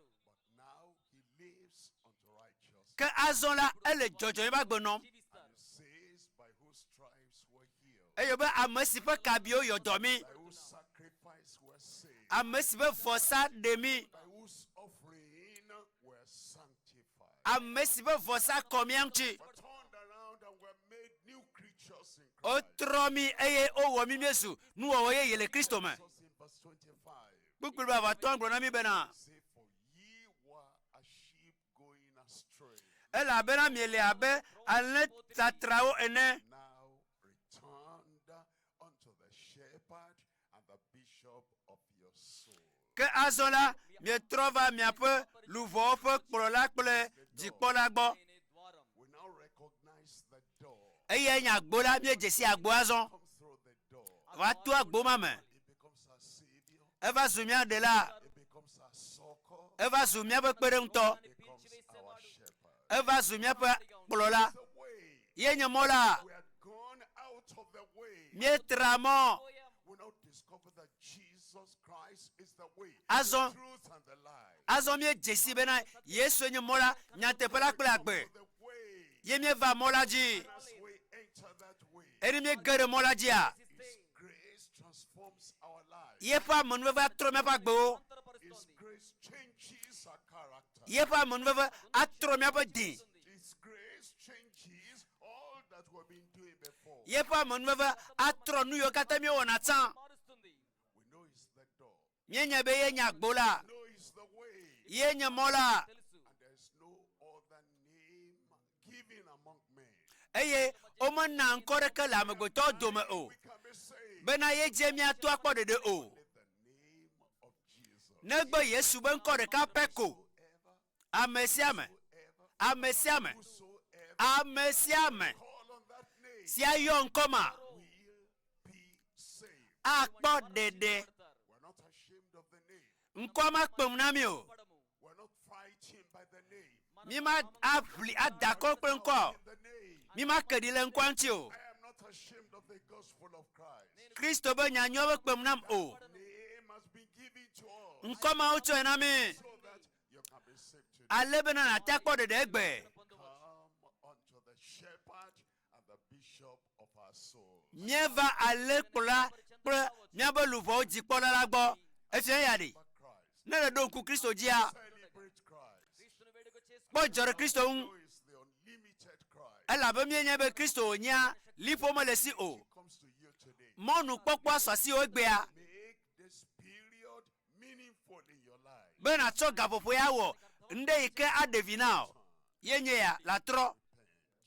now he lives unto righteousness. Ke azɔ la, ele dzɔdzɔenye ƒe agbe nɔm. జీవిస్తారు And he says, by whose stripes we're healed. Eye be ame si ƒe kabiwo yɔdɔ mí, By whose sacrifice we're saved. ame si ƒe vɔsa ɖe mí, By whose offering we're sanctified. ame si ƒe vɔsa kɔ mía ŋuti. We're turned around and we're made new creatures in Christ. Wotrɔ mí eye wowɔ mí míezu nuwɔwɔ yeye le Kristo me. Us in verse 25. Kpukpui blaeve-atɔ̃ gblɔ na mí bena, Say, for ye were a sheep going astray. elabena miele abe alẽ tatrawo ene. Now returned unto the shepherd and the bishop of your soul. Ke azɔ la, mietrɔ va miaƒe luʋɔwo ƒe kplɔla kple dzikpɔla gbɔ. ఆయనే ద్వారం We now recognize the door. Eyae nye agbo la, míedze si agbo azɔ. Come through the door. Va to agbo ma me. He becomes our savior. Eva zu mía ɖela, He becomes our succor. eva zu míaƒe kpeɖeŋutɔ, He becomes our shepherd. Eva zu míaƒe kplɔla. The way. Ye nye mɔ la. We had gone out of the way. Míetra mɔ. We now discover that Jesus Christ is the way, Azɔ the truth, and the life. azɔ míedze si bena Yesue nye mɔ la, nyateƒe la kple agbe. The way. Ye míeva mɔ la dzi. And as we enter that way, Eye ne míege ɖe mɔ la dzia, His grace transforms our lives. yeƒe amenuveve atrɔ míaƒe agbewo. His grace changes our character. Yeƒe amenuveve atrɔ míaƒe dĩ. His grace changes all that we've been doing before. Yeƒe amenuveve atrɔ nu yiwo katã míewɔna tsã. మారుస్తుంది We know He's the door. Míenya be ye nye agbo la, We know He's the way. ye nye mɔ la తెలుసు And there is no other name given among men. eye womena ŋkɔ ɖeke le amegbetɔwo dome o We can be saved bena ye dze míato akpɔ ɖeɖe o. in the name of Jesus. Negbe Yesu be ŋkɔ ɖeka pɛ ko. Whoever, Ame sia ame, whoever, ame sia ame, whosoever ame sia ame call on that name si ayɔ ŋkɔ ma will be saved. akpɔ ɖeɖe. We're not ashamed of the name. Ŋkɔ ma kpem na mi o. పడము We're not fighting by the name. Mi ma aʋli ada akɔ kple ŋkɔ o. In the name. Mi ma ke ɖi le ŋkɔa ŋuti o. I am not ashamed of the gospel of Christ. Kristo be nyanyuia be kpem nam o. Name has been given to us Ŋkɔ ma wotsɔe na mi so that you can be saved today. ale bena nàte akpɔ ɖeɖe egbe. Come unto the shepherd and the bishop of our souls. Míeva ale kplɔla kple míaƒe luʋɔwo dzikpɔla la gbɔ. Efia ya ɖi. But Christ. Ne le ɖo ŋku Kristo dzia, Celebrate Christ. క్రీస్తును వేడుక చేసుకు kpɔ dzɔ ɖe Kristo ŋu. Who is the unlimited Christ? Elabe míenya be Kristo wònyea liƒo mele si o. He comes to you today. Mɔnukpɔkpɔ asɔ asiwò egbea Make this period meaningful in your life. be nàtsɔ gaƒoƒo ya wɔ nu ɖe yi ke aɖe vi na o. Ye nye ya la trɔ.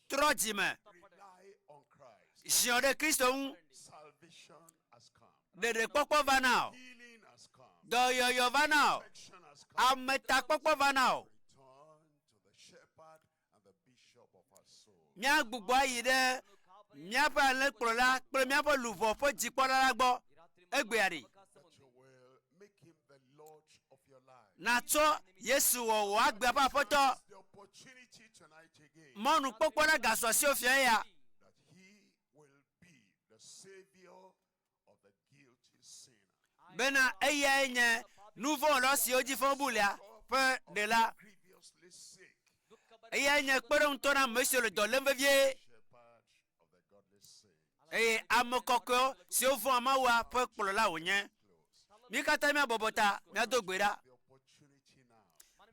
Trɔ dzime. Rely on Christ. Ziɔ ɖe Kristo ŋu. Salvation has come. Ɖeɖekpɔkpɔ va na o. Healing has come. Dɔyɔyɔ va na o. Protection has come. Ametakpɔkpɔ va na o. Return to the shepherd and the bishop of our soul. Míagbugbɔ ayi ɖe míaƒe alẽkplɔla kple míaƒe luʋɔ ƒe dzikpɔla la gbɔ ఈ రాత్రి egbea ɖi. అవకాశం That ఉంది you will make him the Lord of your life. Nàtsɔ Yesu wɔ wò agbea ƒe aƒetɔ. It's the opportunity tonight again Mɔnukpɔkpɔ na gasɔ asiwò fia ya that he will be the savior of the guilty sinner. bena eyae nye nu vɔ̃wɔla siwo dzi fɔ bu lia ƒe ɖela. Grievously sick, Eyae nye kpeɖeŋutɔ na ame siwo le dɔ lém vevie shepherd of the godly saint. eye ame kɔkɔewo siwo vɔ̃a Mawua ƒe kplɔla wònye. Close. Mí katã míabɔbɔ ta míado gbe ɖa. The opportunity now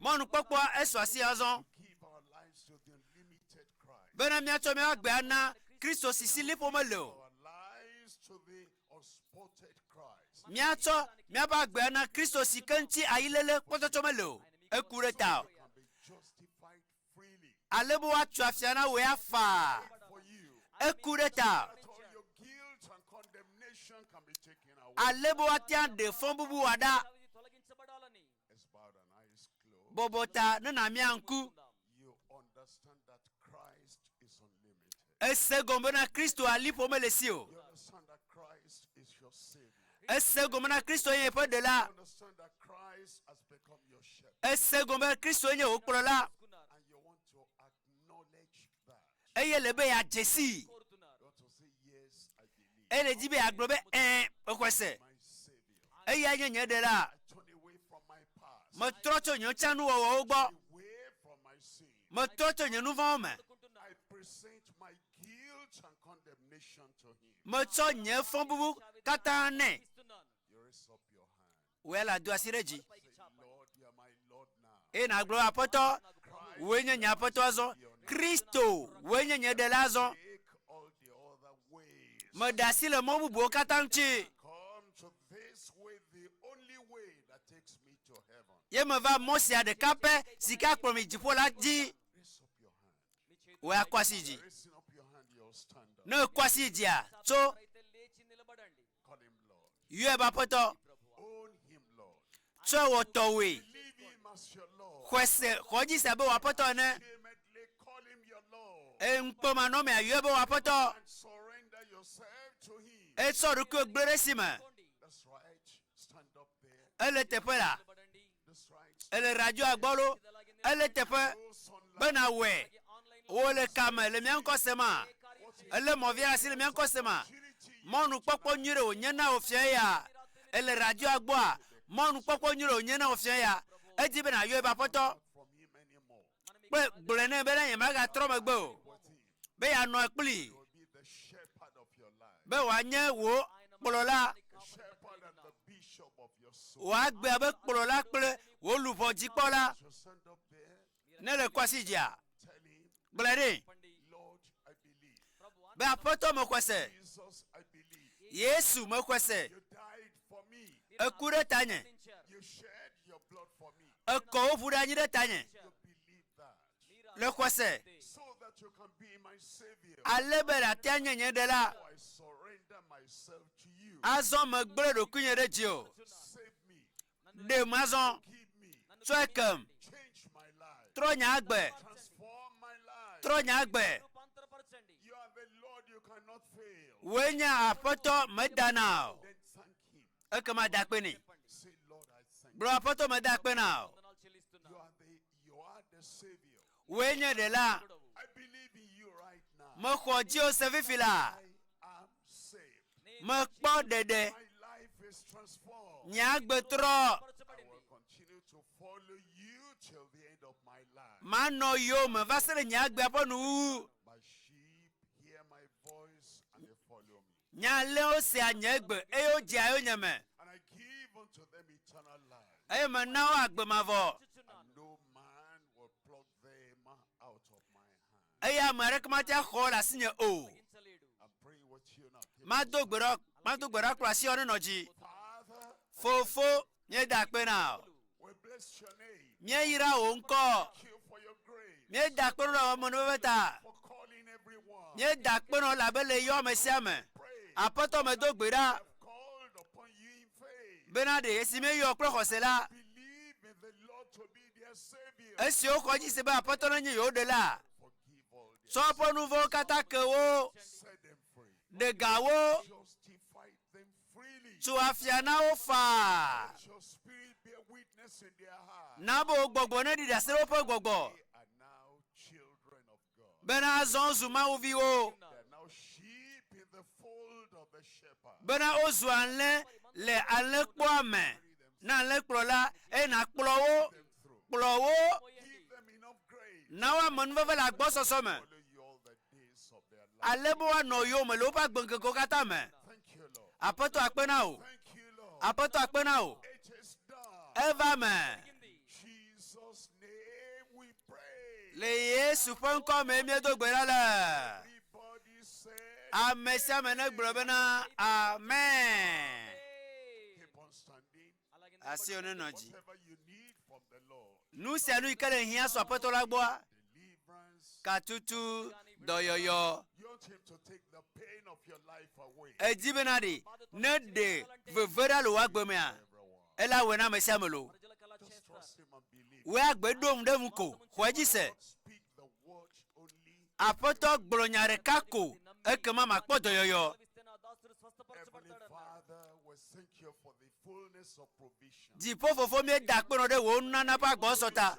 Mɔnukpɔkpɔa esɔ asi azɔ to give our lives to the unlimited Christ. bena míatsɔ míaƒe agbe ana Kristo si si liƒo mele o. Our lives to the unspotted Christ. Míatsɔ míaƒe agbe ana Kristo si ke ŋuti ayilele kpɔtɔtsɔ mele o. Eku ɖe ta o. Can be justified freely Ale be woatso afia na wò ya faa. for you. Eku ɖe ta. That all your guilt and condemnation can be taken away. Ale be woate aɖe fɔbubu wòa ɖa. ఇది తొలగించబడాలని It's bowed and eyes closed. Bɔbɔ ta ne nàmia ŋku. You understand that Christ is unlimited. Ese gɔme bena Kristo aliƒo mele si o. You understand that Christ is your savior. Ese gɔme bena Kristo nye yeƒe ɖela. You understand that Christ has become your shepherd. Ese gɔme be Kristo nye wò kplɔla. తెలుసుకున్నారు And you want to acknowledge that. Eye le be yeadze sii. కోరుతున్నారు You want to say, Yes, I believe. Eye le dzi be yeagblɔ be ɛ̃ exɔe se. My savior. Eyae nye nye ɖela. I turn away from my past, Metrɔ tso nye tsã nuwɔwɔwo gbɔ. away from my sin. Metrɔ tso nye nu vɔ̃wo me. అనుకుంటున్నారు I present my guilt and condemnation to him. Metsɔ nye fɔbubu katã nɛ. ఇస్తున్నాను You raise up your hand. Wòe le ado asi ɖe dzi. పైకి Say, చాపండి Lord, you are my Lord now. Eye nàgblɔ be, Aƒetɔ, wòe nye nye aƒetɔ azɔ. Kristo, wòe nye nye ɖela azɔ. Take all the other ways. Meɖe asi le mɔ bubuwo katã ŋuti. Come to this way, the only way that takes me to heaven. Ye meva mɔ sia ɖeka pɛ si ke akplɔ mi dziƒo la dzi. Raise up your hand. మీ చేతులు Wòe akɔ asi dzi. Raising up your hand, you'll stand up. Ne ekɔ asi dzia, tso అయితే లేచి నిలబడండి Call him Lord. yɔe be aƒetɔ. ప్రభువా Own him, Lord. Tsɔe wɔ tɔwòe. Believe him as your Lord. Xɔe se, xɔ dzi se be wò aƒetɔ ene. Timidly call him your Lord. Eye ŋukpemanɔmea yɔe be wò aƒetɔ. And surrender yourself to him. Etsɔ ɖokuiwò gblẽ ɖe esi me. కోండి That's right. Stand up there. Ele teƒe la. నిలబడండి That's right. Ele radioa gbɔ lo. Ele teƒe. Those online. Be nàwɔe. Wò le kame le mía ŋkɔ sema? Elé mɔvia ɖe asi le mía ŋkɔ sema? Mɔnukpɔkpɔ nyui ɖe wònye na wò fia ya. Ele radioa gbɔa? Mɔnukpɔkpɔ nyui ɖe wònye na wò fia ya. Edi be nàyɔe be aƒetɔ kple gblɔe nɛ bena nyemagatrɔ megbe o, be yeanɔ kplii, be wòanye wò kplɔla, wò agbea be kplɔla kple wò luʋɔ dzikpɔla. Ne le kwasi dzia, gblɔe nɛ be aƒetɔ mexɔe se, Yesu mexɔe se, eku ɖe tanye, ekɔ wo ʋu ɖe anyi ɖe tanye le xɔse ale be nàte anye nye ɖela. Azɔ megblẽ ɖokuinye ɖe dziwò. Ɖem azɔ, tsɔe kem, trɔ nye agbe, trɔ nye agbe. Wòe nye Aƒetɔ, medana o. Ekema da akpe nɛ. Gblɔ Aƒetɔ meda akpe na o. Wòe nye ɖela. Mexɔ dziwò se fifi la. Mekpɔ ɖeɖe. Nye agbe trɔ. Manɔ yowòme va se ɖe nye agbea ƒe nuwuwu. Nye alẽwo sea nye gbe eye wodzea yonyeme. Eye mena wo agbe mavɔ. Eye ame aɖeke mate axɔ wo le asinye o. Mado gbe ɖa, mado gbe ɖa kplɔ asiwò nenɔ dzi. Fofo, míeda akpe na wò. Míeyra wò ŋkɔ. Míeda akpe na wò amenuveve ta. Míeda akpe na wò elabe le yɔ ame sia ame. Aƒetɔ medo gbe ɖa bena ɖe esi míeyɔ kple xɔse la, esi woxɔ edzi se be Aƒetɔ nenye yewo ɖela, tsɔ woƒe nu vɔ̃wo katã ke wo, ɖe ga wo, Tso afia na wo faa. Na be wò gbɔgbɔ neɖi ɖase ɖe woƒe gbɔgbɔ. Bena azɔ wozu mawuviwo. Bena wozu alẽ le alẽkpɔa me na alẽkplɔla eye nàkplɔ wo, kplɔ wo, na wo amenuveve le agbɔsɔsɔ me. Ale be woanɔ yowòme le woƒe agbeŋkekewo katã me. Aƒetɔ akpe na wò. Aƒetɔ akpe na wò. Eva me. Le Yesu ƒe ŋkɔ me míedo gbe ɖa le. Ame sia ame negblɔ bena amen. Asiwò nenɔ dzi. Nu sia nu yi ke le hiã so Aƒetɔ la gbɔa, katutu, dɔyɔyɔ. Edi bena ɖe ne ɖe veve ɖa le wò agbe mea, ela wɔe na ame sia ame loo. Wòe agbe ɖo ŋu ɖe ŋu ko, xɔe edzi se. Aƒetɔ gblɔ nya ɖeka ko, ekema makpɔ dɔyɔyɔ. Dziƒofofo míeda akpe nɔ ɖe wò nunana ƒe agbɔsɔsɔ ta.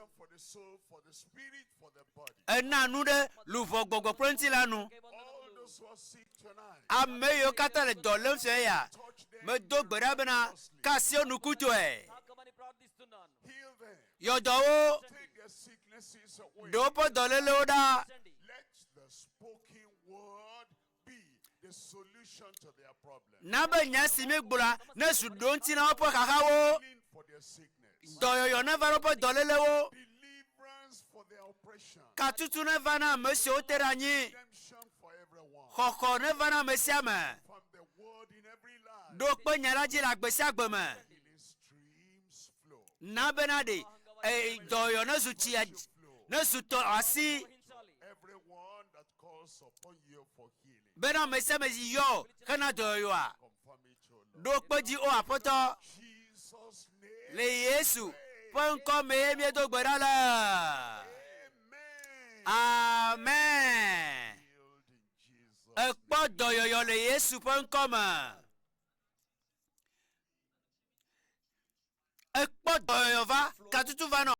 Èna nu ɖe luʋɔ, gbɔgbɔ kple ŋutilã nu. Ame yiwo katã le dɔ lém fia ya, medo gbe ɖa bena ka asi wo nukutɔe. Yɔ dɔ wo, ɖe woƒe dɔlélewo ɖa. Na be nya si míegblɔa nezu ɖoŋuti na woƒe xaxawo, dɔyɔyɔ neva na woƒe dɔlélewo, katutu neva na ame siwo te ɖe anyi, xɔxɔ neva na ame sia ame. Ɖo kpe nya la dzi le agbe sia agbe me. Na bena ɖe dɔyɔyɔ nezu tsi nezu tɔ asi. Bena ame sia ame si yɔ hena dɔyɔyɔa, ɖo kpe dzi, O Aƒetɔ, le Yesu ƒe ŋkɔ mee míedo gbe ɖa le. Amen. Èkpɔ dɔyɔyɔ le Yesu ƒe ŋkɔ me. Èkpɔ dɔyɔyɔ va, katutu va nɔ.